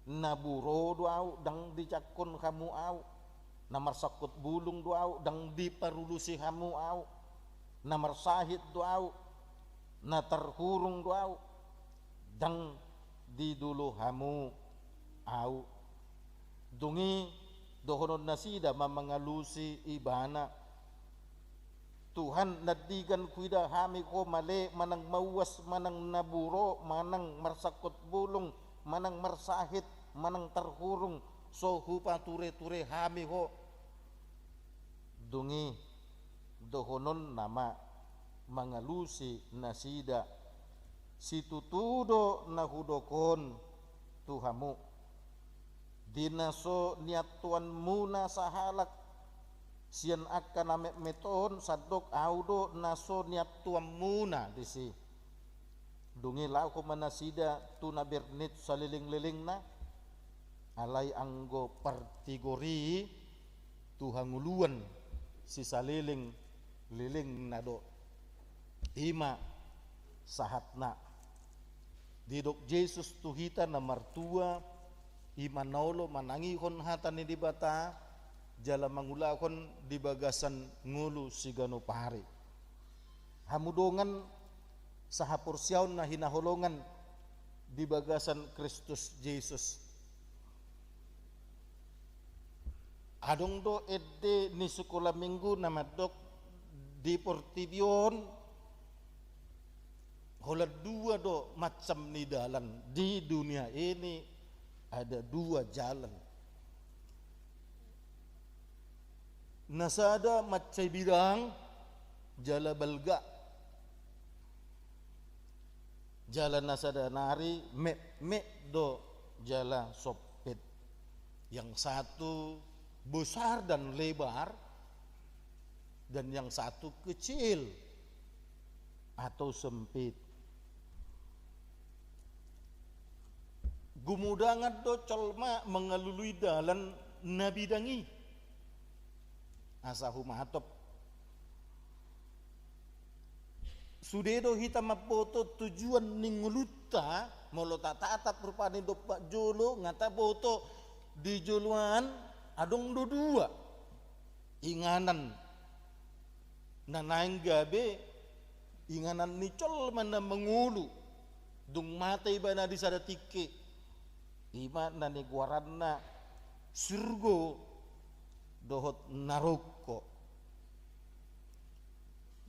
Na buro do ahu, ndang dijangkon hamu ahu. Na marsangkot bulung do ahu, ndang diparudusi hamu ahu. Na marsahit do ahu, na tarhurung do ahu, ndang didulu hamu ahu. Dung i dohonon nasida ma mangalusi ibana: Tuhan, nandigan huida hami ho male, manang mauas, manang na buro, manang marsangkot bulung, manang marsahit, manang tarhurung, so hupature-ture hami ho. Dung i dohononna ma mangalusi nasida: Situtu do na hudok on tu hamu, di na so niantuanmuna sahalak sian angka na metmet on, sandok ahu do na so niantuanmuna disi. Dung i laho ma nasida tu na bernit saleleng-lelengna, alai anggo partigor i tu hangoluan sisaleleng-lelengna do. I ma sahatna. Didok Jesus tu hita na martua, i ma na olo manangihon hata ni Debata jala mangulahon di bagasan ngolu siganup ari. Hamu dongan sahaporseaon na hinaholongan di bagasan Kristus Jesus. Adong do ende ni sikola minggu na mandok, di portibi on holan dua do macam ni dalan. Di dunia ini ada dua jalan. Na sada mansai bidang jala balga, jala na sada nari metmet do jala sompit. Yang satu besar dan lebar, dan yang satu kecil atau sempit. Gumudangan do jolma mangalului dalan na bidang i. Asa humatop. Sude do hita mamboto tujuan ni ngolunta, molo tatatap rupani dompak jolo, nga taboto di joloan adong do dua inganan na naeng gabe inganan ni jolma na mangolu dung mate ibana di sada tingki. I ma na nigoaranna surgo dohot narokko.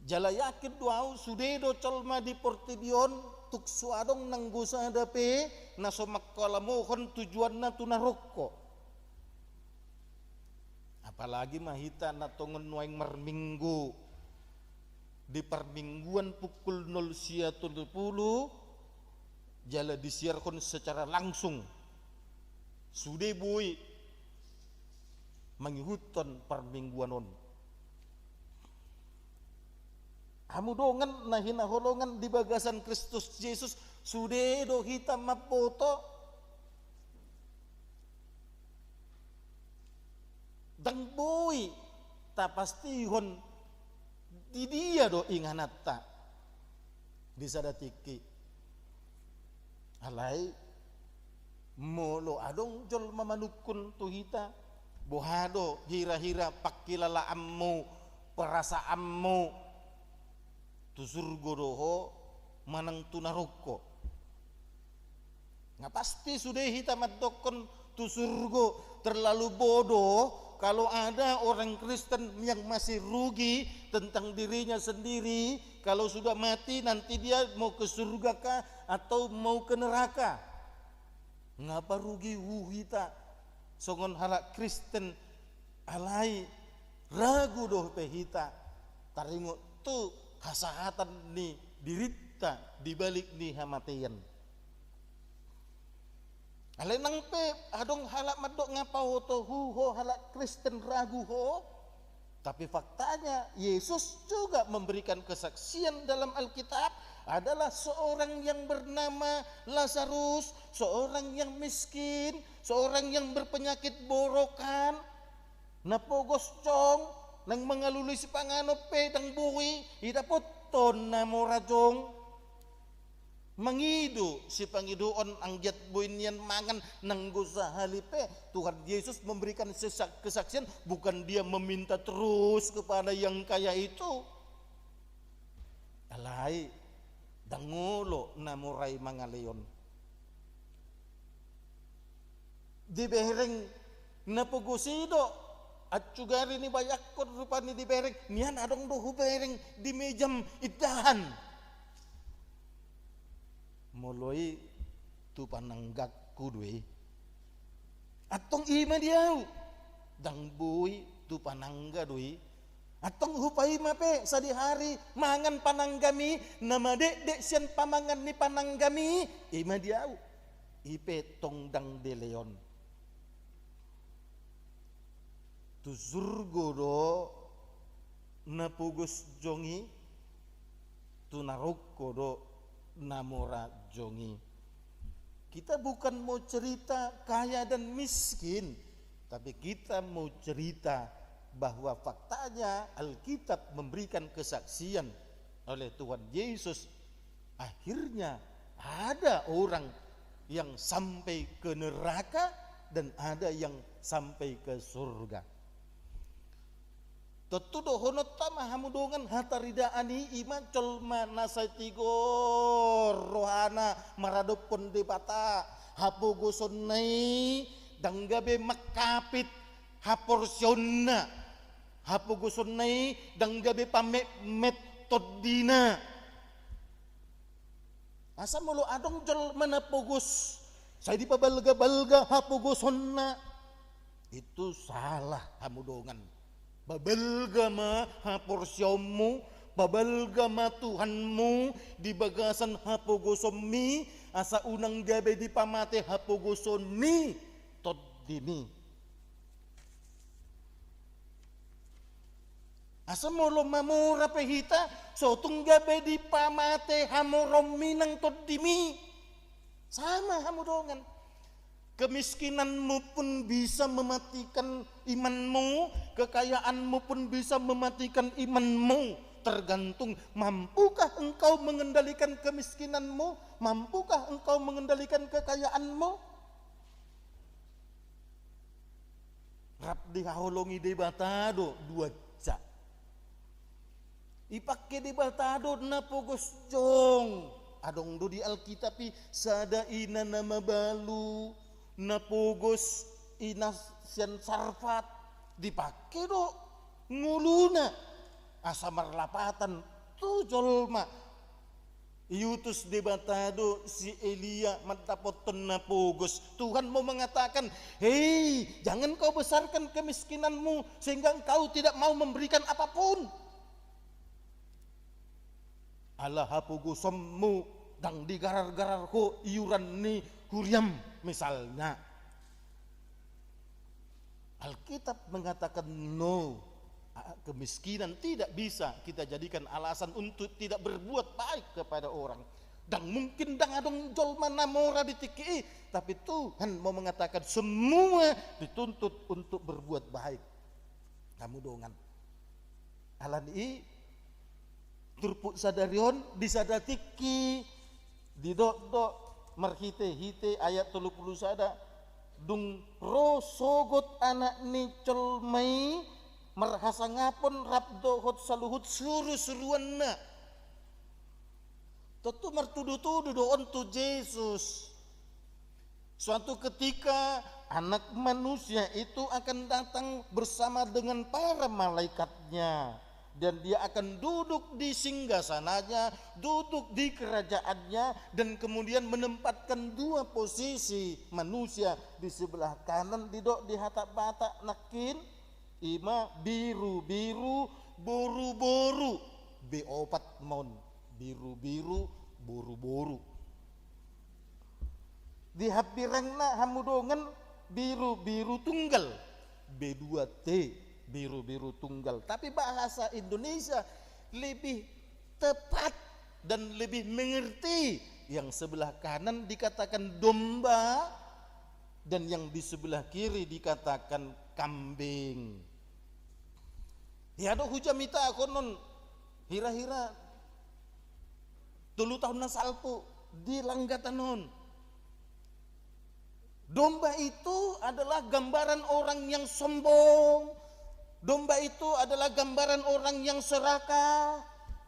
Jala yakin do ahu, sude do jolma di portibi on tung so adong nanggo sada pe na so mangkalamohon tujuanna tu narokko. Apalagi ma hita na tongon nuaeng marminggu di parmingguan pukul nol sia tolu pulu, jala disiarhon secara langsung. Sude boi mangihuthon parmingguan on. Hamu dongan na hinaholongan di bagasan Kristus Jesus, sude do hita mamboto. Ndang boi tapastihon di dia do ingananta di sada tingki. Alai molo adong jolma manungkun tu hita, boha do hira-hira pangkilalaanmu, perasaanmu, tu surgo do ho manang tu narokko? Nga pasti sude hita mandokkon tu surgo. Terlalu bodoh kalau ada orang Kristen yang masih rugi tentang dirinya sendiri, kalau sudah mati nanti dia mau ke surga kah atau mau ke neraka. Nga parugi hita songon halak Kristen, alai ragu dope hita taringot tu hasahatan ni dirinta di balik ni hamatean. Alai nang pe adong halak mandok, nga paoto hu ho halak Kristen ragu ho. Tapi faktanya Yesus juga memberikan kesaksian dalam Alkitab, adalah seorang yang bernama Lazarus, seorang yang miskin, seorang yang berpenyakit borokan, na pogos jong, nang mangalului sipanganon pe ndang boi, idapothon na mora jong. Mangido, sipangidoon, anggiat boi nian mangan. Nanggo sahali pe, Tuhan Yesus memberikan sesak-, kesaksian, bukan Dia meminta terus kepada yang kaya itu. Alai, ndang olo na mora i mangalehon. Dibereng na pogos i do, ansugari nibayangkon rupani dibereng, nian adong do hubereng di mejam indahan. Molo i tu pananggangku do i. Antong i ma di ahu, ndang boi tu panangga do i. Antong hupaima pe sadihari mangan pananggami, na madekdek sian pamangan ni pananggami, i ma di ahu. I pe tong ndang dilehon. Tu surgo do na pogos jongi, tu naroko do na mora jongi. Kita bukan mau cerita kaya dan miskin, tapi kita mau cerita bahwa faktanya Alkitab memberikan kesaksian oleh Tuhan Yesus, akhirnya ada orang yang sampai ke neraka dan ada yang sampai ke surga. Tontu dohononta ma hamu dongan, hataridaan i, i ma jolma na sai tigor rohana maradophon Debata, hapogosonna i ndang gabe mangkapit haporseaonna, hapogosonna i ndang gabe pametmet tondina. Asa molo adong jolma na pogos, sai dipabalgabalga hapogosonna, itu salah hamu dongan. Pabalga ma haporseaonmu, pabalga ma Tuhanmu di bagasan hapogosonmi, asa unang gabe dipamate hapogosonmi tondimi. Asa molo mamora pe hita, so tung gabe dipamate hamoraonmi nang tondimi. Sama hamu dongan. Kemiskinanmu pun bisa mematikan imanmu, kekayaanmu pun bisa mematikan imanmu. Tergantung, mampukah engkau mengendalikan kemiskinanmu? Mampukah engkau mengendalikan kekayaanmu? Rap dihaholongi Debata do duansa. Dipangke Debata do na pogos jong. Adong do di Alkitab i sada ina na mabalu, na pogos, ina sian Sarfat. Dipangke do ngoluna asa marlapatan tu jolma. Iutus Debata do si Elia mandapothon na pogos. Tuhan mau mengatakan, "Hei, jangan kau besarkan kemiskinanmu sehingga engkau tidak mau memberikan apapun. Ala hapogosonmu ndang digarargarar ho iuran ni huriam," misalnya. Alkitab mengatakan no, a-, kemiskinan tidak bisa kita jadikan alasan untuk tidak berbuat baik kepada orang. Ndang mungkin ndang adong jolma na mora di tingki i, tapi Tuhan mau mengatakan semua dituntut untuk berbuat baik. Hamu dongan. Alani i, turpuk sadari on di sada tingki, didok do marhitehite ayat tolu pulu sada, dung ro sogot Anak ni jolma i marhasangapon rap dohot saluhut surusuruanna. Tontu martudutudu do on tu Jesus. Suatu ketika Anak Manusia itu akan datang bersama dengan para malaikatnya, dan Dia akan duduk di singgasananya, duduk di kerajaannya, dan kemudian menempatkan dua posisi manusia di sebelah kanan, didok di hata Batak nangkin, i ma birubiru boruboru. Be opat ma on, birubiru boruboru. Di hambirangna hamu dongan birubiru tunggal, B dua T, birubiru tunggal. Tapi bahasa Indonesia lebih tepat dan lebih mengerti. Yang sebelah kanan dikatakan domba, dan yang di sebelah kiri dikatakan kambing. Ia do hujamita akonon hira-hira tolu taon na salpu. di langgatan on. Domba itu adalah gambaran orang yang sombong. Domba itu adalah gambaran orang yang serakah.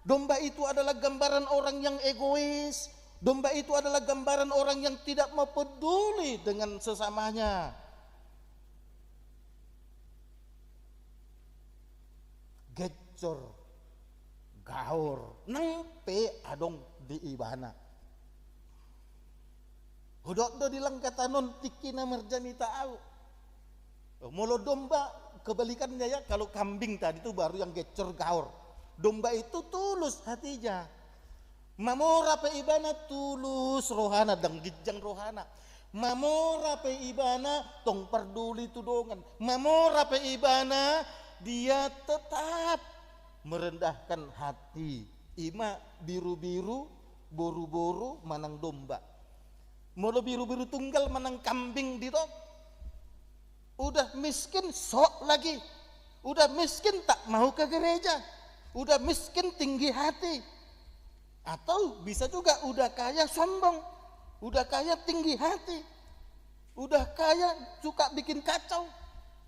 Domba itu adalah gambaran orang yang egois. Domba itu adalah gambaran orang yang tidak mau peduli dengan sesamanya. Gencor, gaor, nang pe adong di ibana. Hudok do di langgatan on tingki na marjamita au. Molo domba, kebalikannya ya, kalau kambing tadi itu baru yang gencor gaor. Domba itu tulus hatinya. Mamora pe ibana tulus rohana, ndang ginjang rohana. Mamora pe ibana tong parduli tu dongan. Mamora pe ibana dia tetap merendahkan hati. Ima birubiru, boruboru manang domba. Molo birubiru tunggal manang kambing didok, udah miskin sok lagi. Udah miskin tak mau ke gereja. Udah miskin tinggi hati. Atau bisa juga udah kaya sombong. Udah kaya tinggi hati. Udah kaya suka bikin kacau.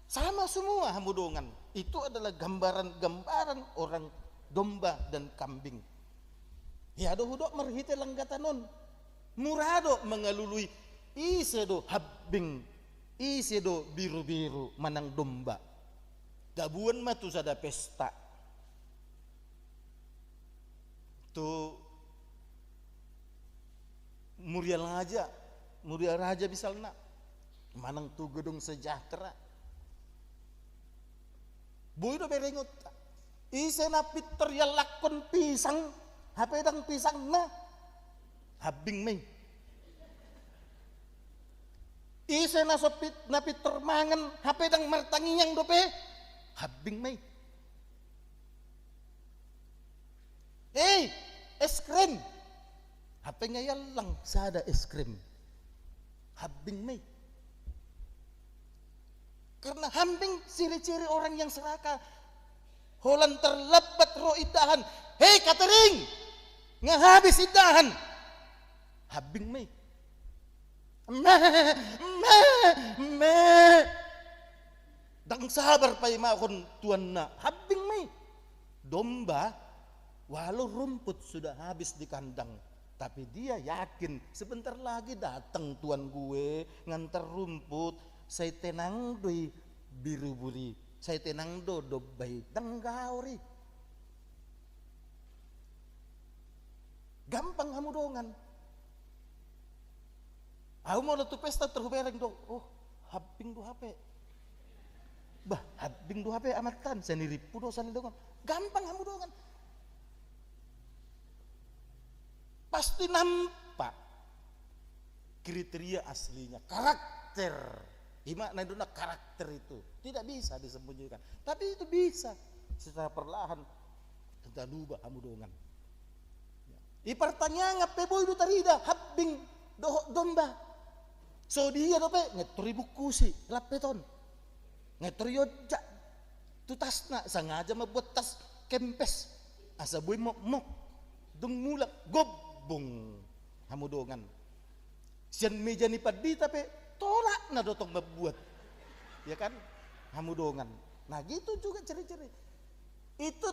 Sama semua hamu dongan. Itu adalah gambaran-gambaran orang domba dan kambing. Ia do hudok marhite langgatan on. Mura do mangalului ise do hambing, ise do birubiru manang domba. Tabuan ma tu sada pesta. Tu Muria Raja, Muria Raja misalna. Manang tu Gedung Sejahtera. Boi do berengonta. Ise na pintor ialakkon pisang, hape ndang pisangna, hambing ma i. Ise na so pit-, na pintor mangan, hape ndang martangiang dope, hambing ma i. Hei, es krim. Hape nga iallang sada es krim. Hambing ma i. Karena hambing ciri-ciri orang yang serakah. Holan terlambat ro indahan. Hei, catering. Nga habis indahan. Hambing ma i. Me, me, me. Ndang sabar paimahon tuanna, hambing ma i. Domba, walau rumput sudah habis di kandang, tapi dia yakin sebentar lagi datang tuan gue ngantar rumput, sai tenang do i birubiru i, sai tenang do domba i, ndang gaor i. Gampang hamu dongan. Au molo tu pesta tor hubereng do, oh, hambing do hape. Bah, hambing do hape amantan, sanirimpu do sali dongan. Gampang hamu dongan. Pasti nampak kriteria aslinya, karakter. Ima na nidokna karakter itu. Tidak bisa disembunyikan. Tapi itu bisa secara perlahan taluba hamu dongan. I partangiangan pe boi do tarida hambing dohot domba. So dia dope, nga tor ibungkusi lampet on. Nga tor ionjak tu tasna, sangaja mambuat tas kempes. Asa boi mokmok. Dung mulak, gobbung hamu dongan. Sian meja ni pandita pe, tolak na do tong mambuat. Ya kan? Hamu dongan. Nah, gitu juga ciri-ciri. Itu,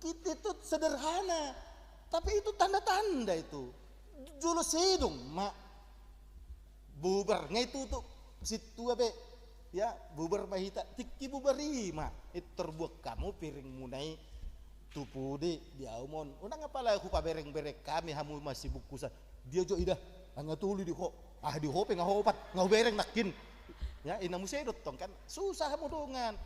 itu sederhana. Tapi itu tanda-tanda itu. Jolo sidung ma bubar, nga itutu sintua be. Ya, bubar ma hita, tingki bubar i ma. Pintor buat hamu piringmuna i tu pudi di aum on. Unang apala hupabereng-bereng hami hamu masibungkusan. Dia jo ida, nga tolu di ho. Ah, di ho pe nga opat, nga hubereng nangkin. Ya, ina muse do tong kan. Susah hamu dongan.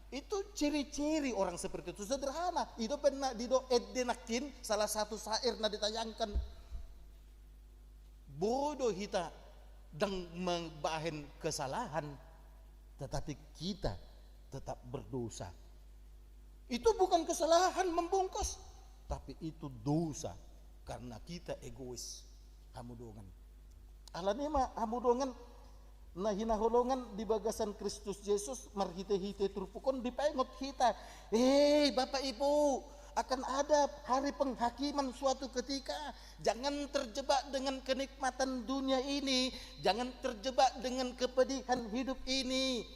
Itu ciri-ciri orang seperti itu, sederhana. Itu pernah didok ende nangkin, salah satu syair na ditayangkan. Boi do hita ndang mambahen kesalahan, tetapi kita tetap berdosa. Itu bukan kesalahan membungkus, tapi itu dosa karena kita egois. Hamu dongan. Alani i ma hamu dongan na hinaholongan di bagasan Kristus Jesus marhite-hite turpuk on dipaingot hita. Eh, Bapak Ibu, Akan ada hari penghakiman suatu ketika. Jangan terjebak dengan kenikmatan dunia ini. Jangan terjebak dengan kepedihan hidup ini.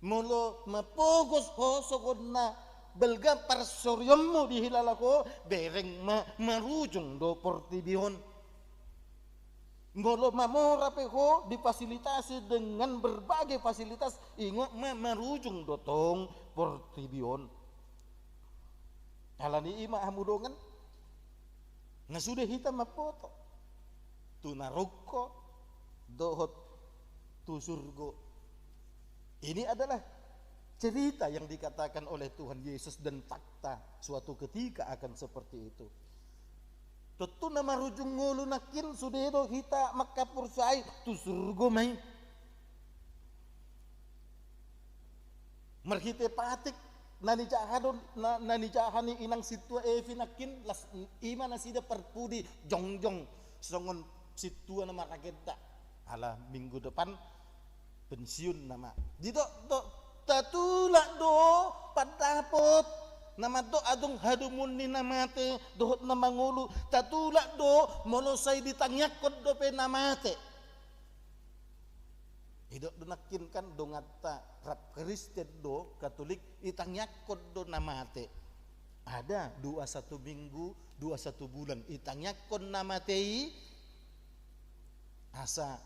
Molo mapogos ho songon na balga parsorionmu dihilala ho, bereng ma marujung do portibi on. Molo mamora pe ho difasilitasi dengan berbagai fasilitas, ingot ma marujung do tong portibi on. Alani i ma hamu dongan, na sude hita mamboto tu na rungkot dohot tu surgo. Ini adalah cerita yang dikatakan oleh Tuhan Yesus dan fakta suatu ketika akan seperti itu. Tontu na marujung ngolu nangkin sude do hita manghaporseai tu surgo ma i. Marhite patik na nijaha do, na, na nijaha ni inang sintua Evi nangkin, las i ma nasida parpudi jongjong songon sintua na maragenda. Ala minggu depan pensiun nama. Didok do, tatulak do pandapot na mandok adong hadomuan ni na mate dohot na mangolu, tatulak do molo sai ditangiangkon dope na mate. Didok do nangkin kan donganta rap Kristen do, Katolik, ditangiangkon do na mate. Ada doa satu minggu, doa satu bulan, ditangiangkon na mate i, asa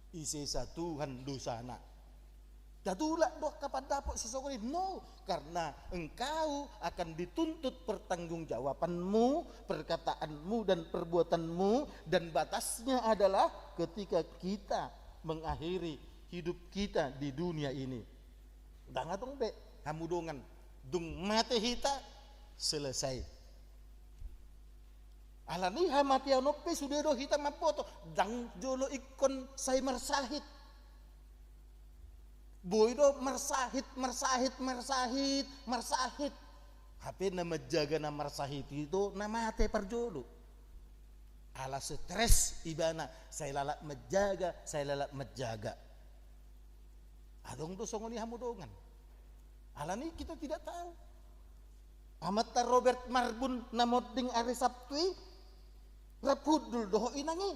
disesa Tuhan dosana. Tatulak do angka pandapot sisongon i? No, karena engkau akan dituntut pertanggungjawabanmu, perkataanmu dan perbuatanmu, dan batasnya adalah ketika kita mengakhiri hidup kita di dunia ini. Ndang adong be hamu dongan, dung mate hita, selesai. Alani hamatean on pe sude do hita mamboto, ndang jolo ingkon sai marsahit. Boi do marsahit, marsahit, marsahit, marsahit. Hape na manjaga na marsahit i do na mate parjolo. Ala stres ibana, sai lalap manjaga, sai lalap manjaga. Adong do songon i hamu dongan. Alani kita tidak tahu. Amanta Robert Marbun na monding ari Sabtu i, rap hundul dohot inang i.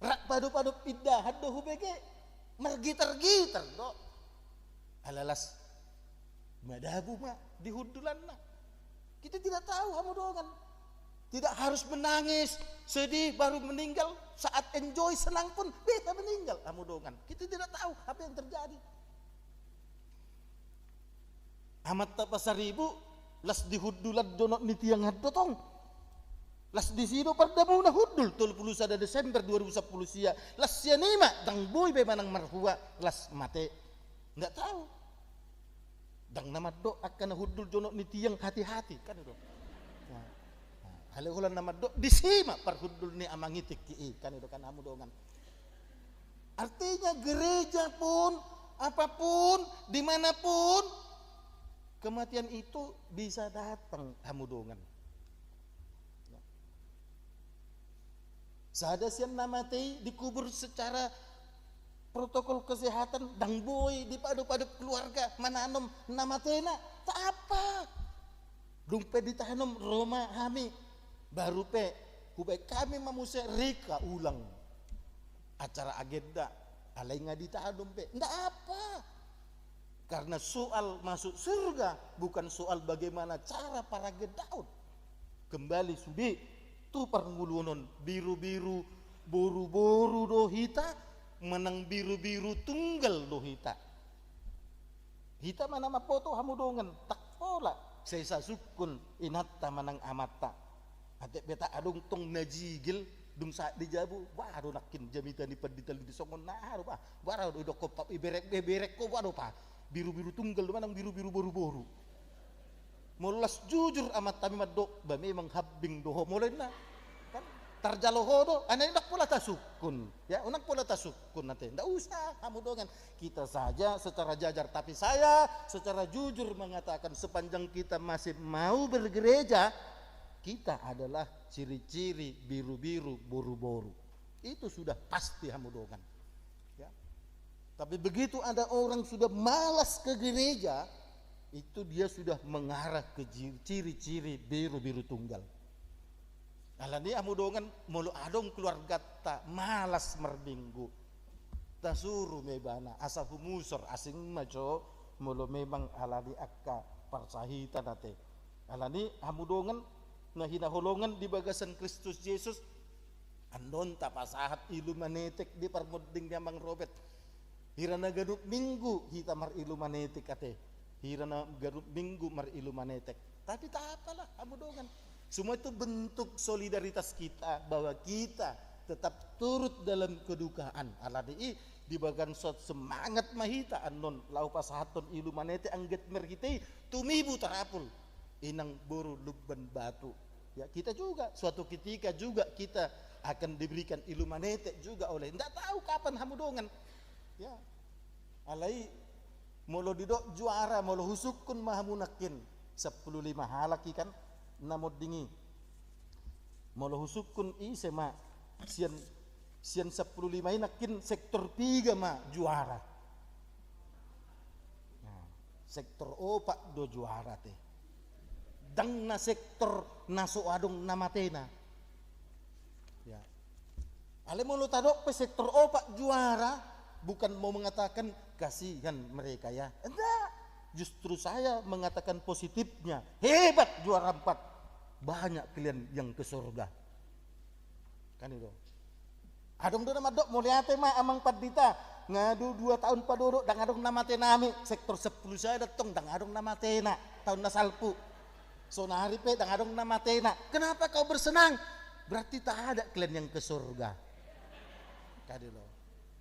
Rap padopadop indahan do hubege, margitar-gitar do. Ala las madabu ma di hundulanna. Kita tidak tahu hamu dongan. Tidak harus menangis, sedih, baru meninggal. Saat enjoy, senang pun bisa meninggal hamu dongan. Kita tidak tahu apa yang terjadi. Amanta Pasaribu, las di hundulan jonok ni tiang an do tong. Las disi do pardamuna hundul, tolu pulu sada Desember dua ribu sampulu sia. Las sian i ma, ndang boi be manang marhua, las mate. Nggak tahu. Ndang na mandok angka na hundul jonok ni tiang hati-hati, kan itu. Nah, nah, ale holan na mandok disi ma parhundul ni amang i tingki i, kan itu kan hamu dongan. Artinya gereja pun, apapun, dimanapun, kematian itu bisa datang hamu dongan. Sada sian na mate i dikubur secara protokol kesehatan, ndang boi dipadopadop keluarga mananom na matena. Tak apa. Dung pe ditanom ro ma hami, baru pe hubaen hami ma muse rika ulang acara agenda. Alai nga ditanom pe, ndak apa. Karena soal masuk surga bukan soal bagaimana cara paragendaon. Kembali sude tu parngoluon on, birubiru boruboru do hita manang birubiru tunggal do hita. Hita ma na mamboto hamu dongan, ndang pola sesa sungkun inanta manang amanta. Atik pe ndang adong tong na jigel, dung sahat di jabu, bah do nangkin jamita ni pandita lidi songon na aha do bah, bah do idokkon pa, iberek, iberek ho bah do pa, birubiru tunggal do manang birubiru boruboru. Molo las jujur amantami mandok, bah memang hambing do ho molo inna. Kan tarjalo ho do, ai ndang pola tasungkun. Ya, ndang pola tasungkun ate. Ndak usah hamu dongan. Kita saja secara jajar, tapi saya secara jujur mengatakan sepanjang kita masih mau bergereja, kita adalah ciri-ciri birubiru boruboru. Itu sudah pasti hamu dongan. Ya. Tapi begitu ada orang sudah malas ke gereja, Itu dia sudah mengarah ke ji-, ciri-ciri biru-biru tunggal. Alani i hamu dongan, molo adong keluargata malas marminggu, tasuru ma ibana asa humusor, asing ma jo molo memang alani angka parsahitan ate. Alani i hamu dongan na hinaholongan di bagasan Kristus Jesus, annon tapasahat ilumanetek di parmonding ni Amang Robert. Hira na ganup minggu hita marilumanetek ate. Hira na ganup minggu marilumanetek. Tapi tak apalah, hamu dongan. Semua itu bentuk solidaritas kita, bahwa kita tetap turut dalam kedukaan. Alani i, di bagan sot semangat ma hita annon laho pasahathon ilumanetek, anggiat marhite i tumibu tarapul inang boru Lumban Batu. Ya, kita juga, suatu ketika juga kita akan diberikan ilumanetek juga oleh, ndak tahu kapan, hamu dongan. Ya. Alai, molo didok juara, molo husungkun ma hamu nangkin, sampulu lima halak i kan, na monding i. Molo husungkun, ise ma, sian, sian sampulu lima i nangkin sektor piga ma juara. Nah, sektor opat do juara ate. Ndang na sektor na so adong na matena. Ya. Alai molo tadok pe sektor opat juara, bukan mau mengatakan kasihan mereka ya. Enggak. Justru saya mengatakan positifnya. Hebat juara empat. Banyak kalian yang ke surga. Kan itu. Adong do na mandok, mauliate ma Amang Pandita. Nga du dua taon padodo, ndang adong na mate nami. Sektor sampulu sada tong, ndang adong na matena. Taon na salpu. Sonari pe ndang adong na matena. Kenapa kau bersenang? Berarti tak ada kalian yang ke surga. Kan itu.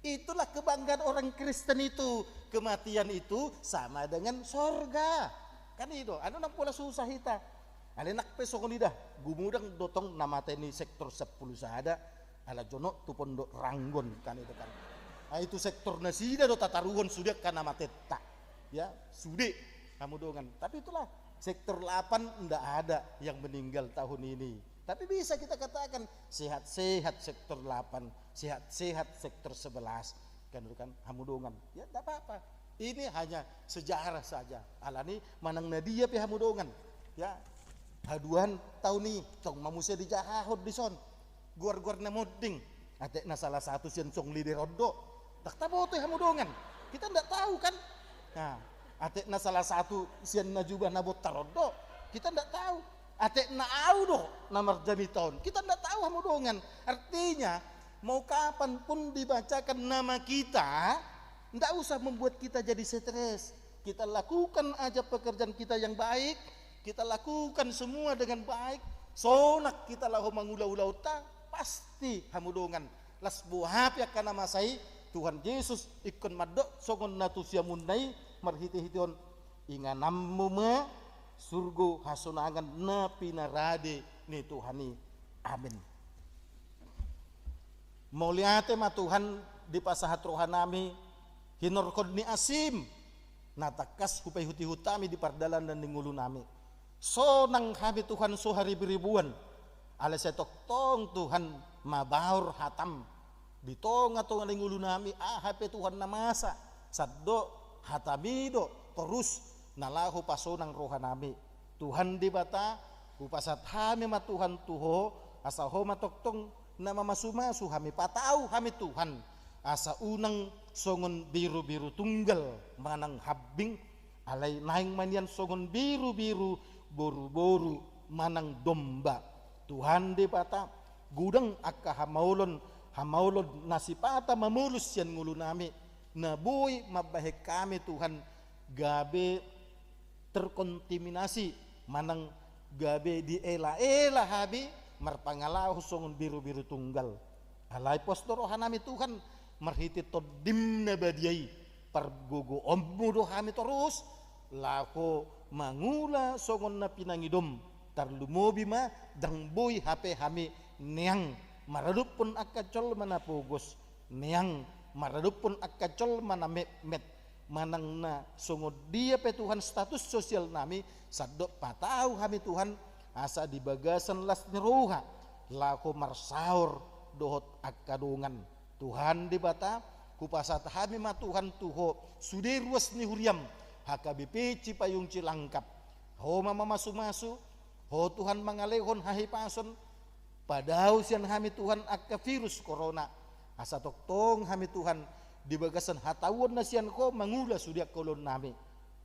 Itulah kebanggaan orang Kristen itu. Kematian itu sama dengan sorga. Kan itu. Anu nang pola susah hita. Alai nang pe songon i da, gumodang do tong na mate ni sektor sampulu sada, ala jonok tu Pondok Ranggon, kan itu kan. Ah, itu sektor nasida do tataruhon sude angka na matenta. Ya, sude, hamu dongan. Tapi itulah, sektor delapan ndak ada yang meninggal tahun ini. Tapi bisa kita katakan, sehat-sehat sektor delapan, sehat-sehat sektor sebelas. Kan itu kan, hamu dongan. Ya, ndak apa-apa. Ini hanya sejarah saja. Alani manang na dia pe, hamu dongan. Ya. Haduan taon i, tong ma muse dijahahon dison. Goar-goar na monding. Atik na salah satu sian song leader on do. Ndang taboto i, hamu dongan. Kita ndak tahu kan. Nah, atik na salah satu sian na jubah na bontar on do. Kita ndak tahu. Atik na au do na marjamita on. Kita ndak tahu, hamu dongan. Artinya, mau kapan pun dibacakan nama kita, ndak usah membuat kita jadi stres. Kita lakukan aja pekerjaan kita yang baik, kita lakukan semua dengan baik, sonang kita laho mangula ulaonta, pasti, hamu dongan, las boha pe angka na masa i, Tuhan Jesus ingkon mandok songon na tu siamunna i, marhitehite on, ingananmu ma surgo hasonangan na pinarade ni Tuhan i. Amin. Mauliate ma Tuhan, dipasahat rohanami hinorhon ni asim na tangkas hupaihut-ihut hami di pardalanan ni ngolunami. Sonang hami Tuhan so hariburibuan, alai sai tongtong Tuhan mabaor hatam di tonga-tonga ni ngolunami, aha pe Tuhan na masa, sandok hatami do torus na laho pasonang rohanami. Tuhan Debata, hupasahat hami ma Tuhan tu Ho, asa Ho ma tongtong na mamasu-masu hami, patau hami Tuhan, asa unang songon birubiru tunggal manang hambing, alai naeng ma nian songon birubiru, boruboru manang domba. Tuhan Debata, godang angka hamaolon, hamaolon na sipata mamolus sian ngolunami, na boi mambahen hami Tuhan gabe terkontaminasi, manang gabe dielaela hami marpangalaho songon birubiru tunggal. Alai pos do rohanami Tuhan, marhite Tondim na badia i, pargogoonmu do hami torus laho mangula songon na pinangidom, tarlumobi ma ndang boi hape hami neang maradophon angka jolma na pogos, neang maradophon angka jolma na metmet, manang na songon dia pe Tuhan status sosialnami, sandok patau hami Tuhan, asa di bagasan las ni roha laho marsaor dohot angka dongan. Tuhan Debata, hupasahat hami ma Tuhan tu Ho sude ruas ni huriam, H K B P Cipayung Cilangkap. Ho ma mamasumasu, Ho Tuhan mangalehon hahipason, padao sian hami Tuhan angka virus korona. Asa tongtong hami Tuhan di bagasan hatauon na sian Ho mangula sude angka ulaonnami.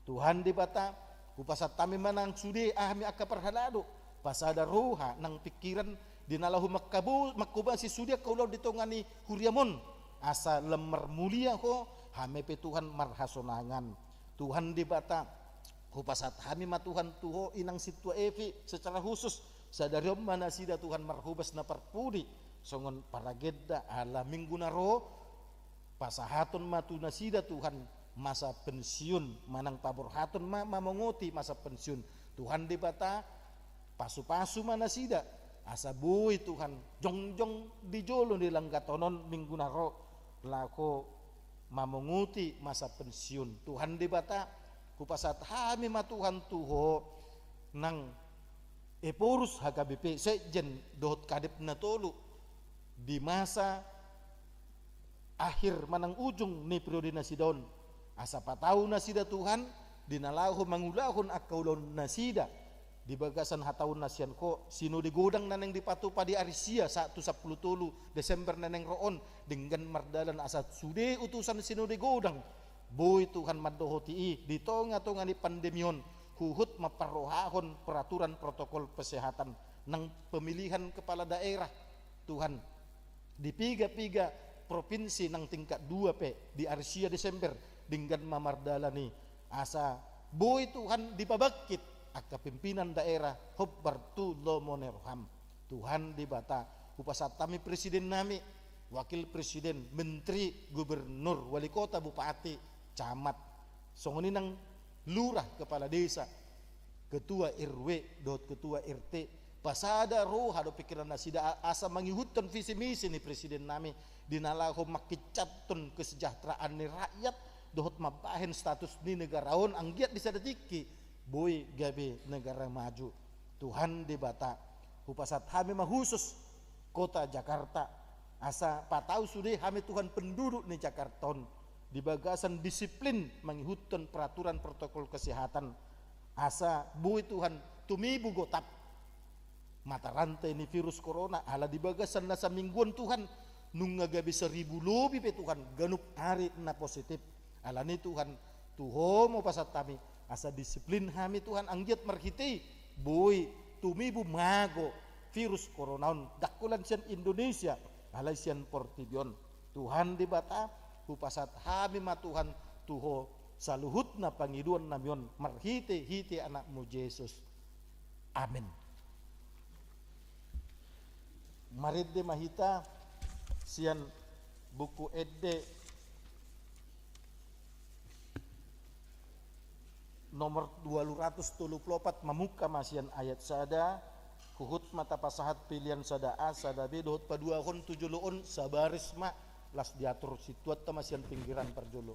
Tuhan Debata, hupasahat hami ma nang sude hami angka parhalado, pasada roha nang pingkiran di na laho mangkabo-, manghobasi sude angka ulaon di tonga ni huriam on, asa lam marmulia Ho, hami pe Tuhan marhasonangan. Tuhan Debata, hupasahat hami ma Tuhan tu Ho inang sintua Evi secara khusus, sadari on ma nasida Tuhan marhobas na parpudi songon paragenda, ala minggu na ro pasahaton ma tu nasida Tuhan masa pensiun, manang paborhaton ma mamongoti masa pensiun. Tuhan Debata, pasupasu ma nasida, asa boi Tuhan jongjong di jolo ni langgatonon minggu na ro laho mamongoti masa pensiun. Tuhan Debata, hupasahat hami ma Tuhan tu Ho nang Ephorus H K B P, sekjen dohot kadep na tolu di masa akhir manang ujung ni periode nasida on. Asa patau nasida Tuhan di na laho mangulahon angka ulaon nasida di bagasan hatauon na sian Ho, sinode godang na naeng dipatupa di ari sia sahat tu sampulu tolu Desember na naeng ro on, denggan mardalan asa sude utusan sinode godang boi Tuhan mandohoti i di tonga-tonga ni pandemi on, huhut mamparrohahon peraturan protokol kesehatan nang pemilihan kepala daerah Tuhan di piga-piga provinsi nang tingkat dua pe di ari sia Desember, denggan ma mardalan i, asa boi Tuhan dipabangkit angka pimpinan daerah hombar tu lomo ni roham. Tuhan Debata, hupasahat hami presidennami, wakil presiden, menteri, gubernur, wali kota, bupati, camat, songon i nang lurah, kepala desa, ketua R W dohot ketua R T, pasada roha dohot pingkiran nasida a-, asa mangihuthon visi misi ni presidennami di na laho mangkincapthon kesejahteraan ni rakyat dohot mambahen status ni negara on anggiat di sada tingki boi gabe negara maju. Tuhan Debata, hupasahat hami ma khusus kota Jakarta, asa patau sude hami Tuhan penduduk ni Jakarta on di bagasan disiplin mangihuthon peraturan protokol kesehatan, asa boi Tuhan tumibu gotap mata rantai ni virus korona, ala di bagasan na saminggu on Tuhan, nunga gabe saribu lobi pe Tuhan ganup ari na positif. Alani Tuhan, tu Ho ma hupasahat hami, asa disiplin hami Tuhan anggiat marhite i boi tumibu mago virus korona on, ndang holan sian Indonesia, alai sian portibi on. Tuhan Debata, hupasahat hami ma Tuhan tu Ho saluhutna pangidoannami on marhite-hite Anakmu Jesus. Amin. Marende ma hita sian Buku Ende nomor dua ratus tolu pulu opat, mamungka ma sian ayat sada, huhut ma tapasahat pelean sada A, sada B, dohot paduahon tu jolo on, sabaris ma, laos diatur sintuanta ma sian pinggiran parjolo.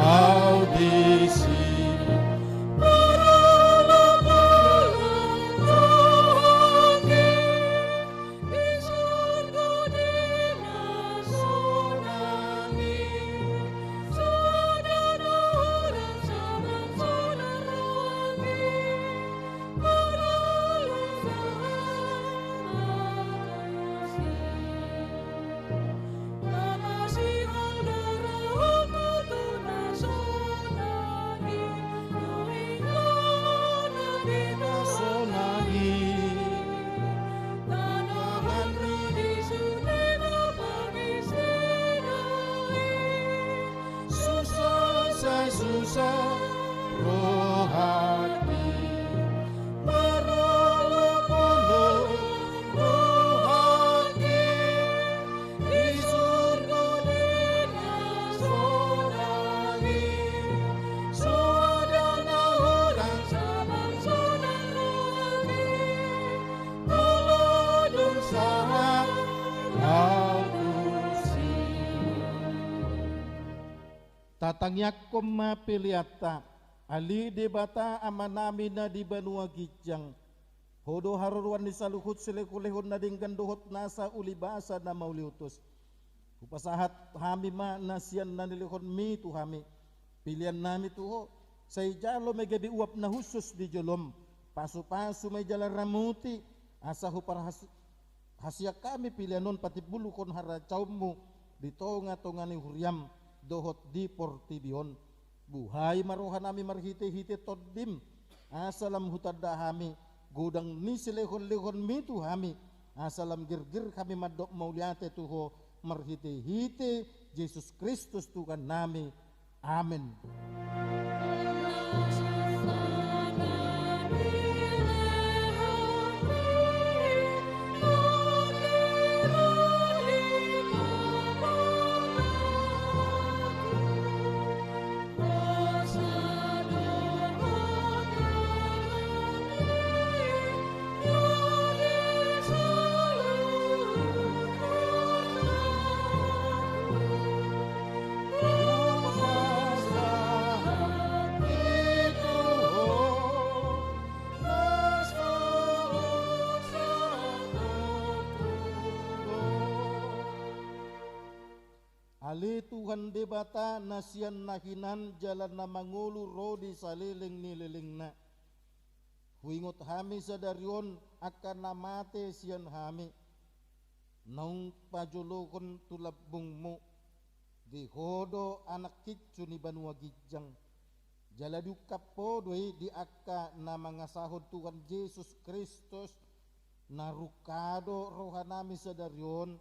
Audisi. Susah sai susah rohangki, marolopolop rohangki, di surgo dinas sonang i, so ada na hurang sabar sonang rohangki, molo dung sahat au tusi. Tatangiangkon ma peleanta, ale Debata Amanami na di banua ginjang. Ho do haroroan ni saluhut silehonlehon na denggan dohot nasa ulibasa na mauliutus. Hupasahat hami ma na sian na nilehonmi tu hami peleannami tu ho, sai jalo ma i gabe uap na hushus di jolom. Pasupasu ma i jala ramuti, asa huparhas- hasian hami pelean on patimbulhon harajaonmu di tongatonga ni huriam dohot di portibi on. Buhai ma rohanami marhitehite Tondim, asa lam hutanda hami godang ni silehonlehonmi tu hami, asa lam girgir hami mandok mauliate tu ho marhitehite Jesus Kristus Tuhannami. Amen. Ale Tuhan Debata na sian na hinan jala na mangolu ro di saleleng ni lelengna. Huingot hami sadari on angka na mate sian hami, naung pajolohon tu lambungmu. Di ho do anak hinsu ni banua ginjang. Jala diungkap ho do i di angka na mangasahon Tuhan Jesus Kristus, na rungka do rohanami sadari on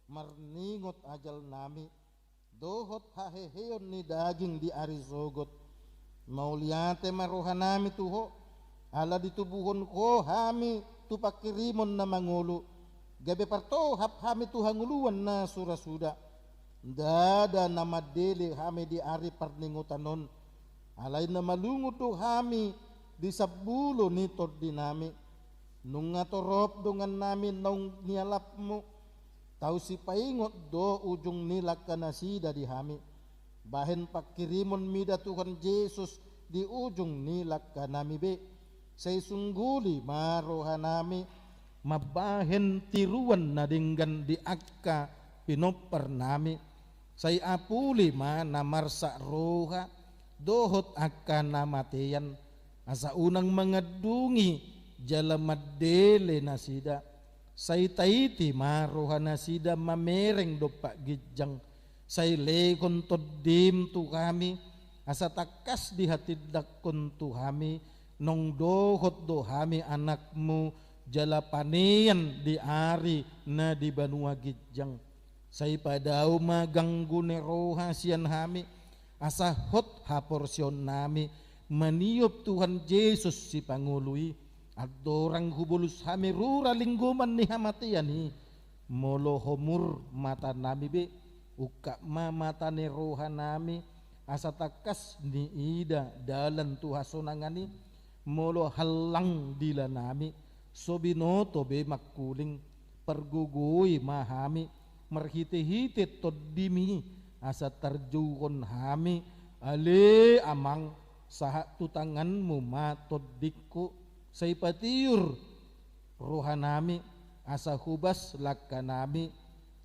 marningot ajalnami dohot haheheon ni daging di ari sogot. Mauliate ma rohanami tu ho, ala ditubuhon ho hami tu pangkirimon na mangolu, gabe partohap hami tu hangoluan na sura suda. Ndada na mandele hami di ari parningotan on, alai na malungun do hami di sambulo ni tondinami. Nunga torop dongannami naung nialapmu, tau sipaingot do ujung ni langkanasida di hami. Bahen pangkirimon mida Tuhan Jesus di ujung ni langkanami be. Sai sungguli ma rohanami mambahen tiruan na denggan di angka pinomparnami. Sai apuli ma na marsak roha dohot angka na matean, asa unang mangandungi jala mandele nasida. Sai taiti ma rohanasida mamereng dompak ginjang. Sai lehon Tondim tu hami, asa tangkas dihatindangkon tu hami, naung dohot do hami anakmu jala panean di ari na di banua ginjang. Sai padao ma ganggu ni roha sian hami, asa hot haporseaonnami maniop Tuhan Jesus Sipangolu i. Andorang hubolus hami rura linggoman ni hamatean i, molo homur matanami be, ungkap ma mata ni rohanami, asa tangkas niida dalan tu hasonangan i. Molo hallang dilanami, so binoto be mangkuling, pargogoi ma hami marhitehite Tondimi, asa tarjouhon hami Ale Amang, sahat tu tanganmu ma tondingku, sai patiur rohanami, asa hobas langkanami,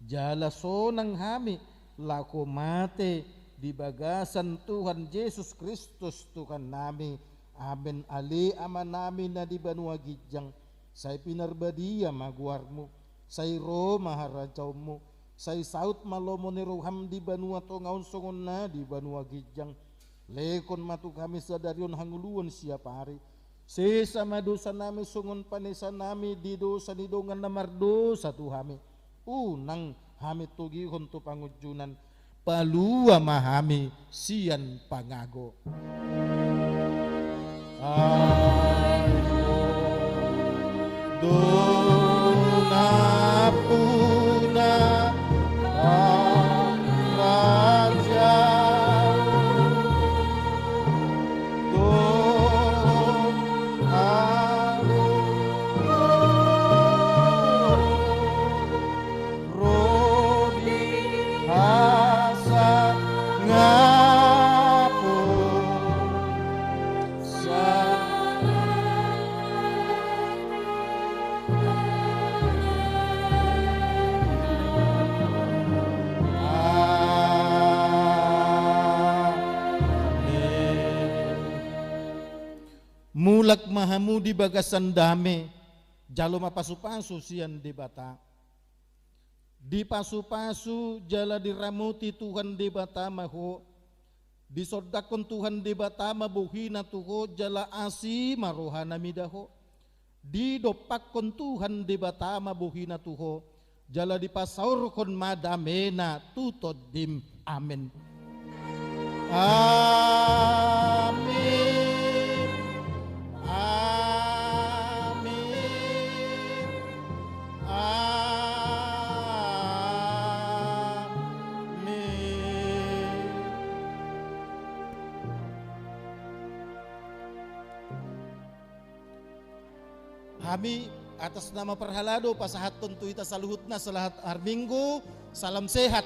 jala sonang hami laho mate di bagasan Tuhan Jesus Kristus Tuhannami. Amen. Ale Amanami na di banua ginjang, sai pinarbadia ma goarmu, sai ro ma harajaonmu, sai saut ma lomo ni roham di banua tonga on songon na di banua ginjang. Lehon ma tu hami sadari on hangoluan siapari. Sesa ma dosanami songon panesanami di dosa ni dongan na mardosa tu hami. Unang hami togihon tu pangunjunan. Palua ma hami sian pangago. Ai do nampuna, ai raja do, ai ro di hasangapon. Amen. Mulak ma hamu di bagasan dame, jalo ma pasupasu sian Debata. Dipasupasu jala diramoti Tuhan Debata ma ho. Disondangkon Tuhan Debata ma bohina tu ho jala asi ma rohana mida ho. Didompakkon Tuhan Debata ma bohina tu ho jala dipasaorhon ma damena tu tondim. Amen. Amen. Amen. Amen. Hami atas nama parhalado pasahathon tu hita saluhutna selamat marminggu, salam sehat.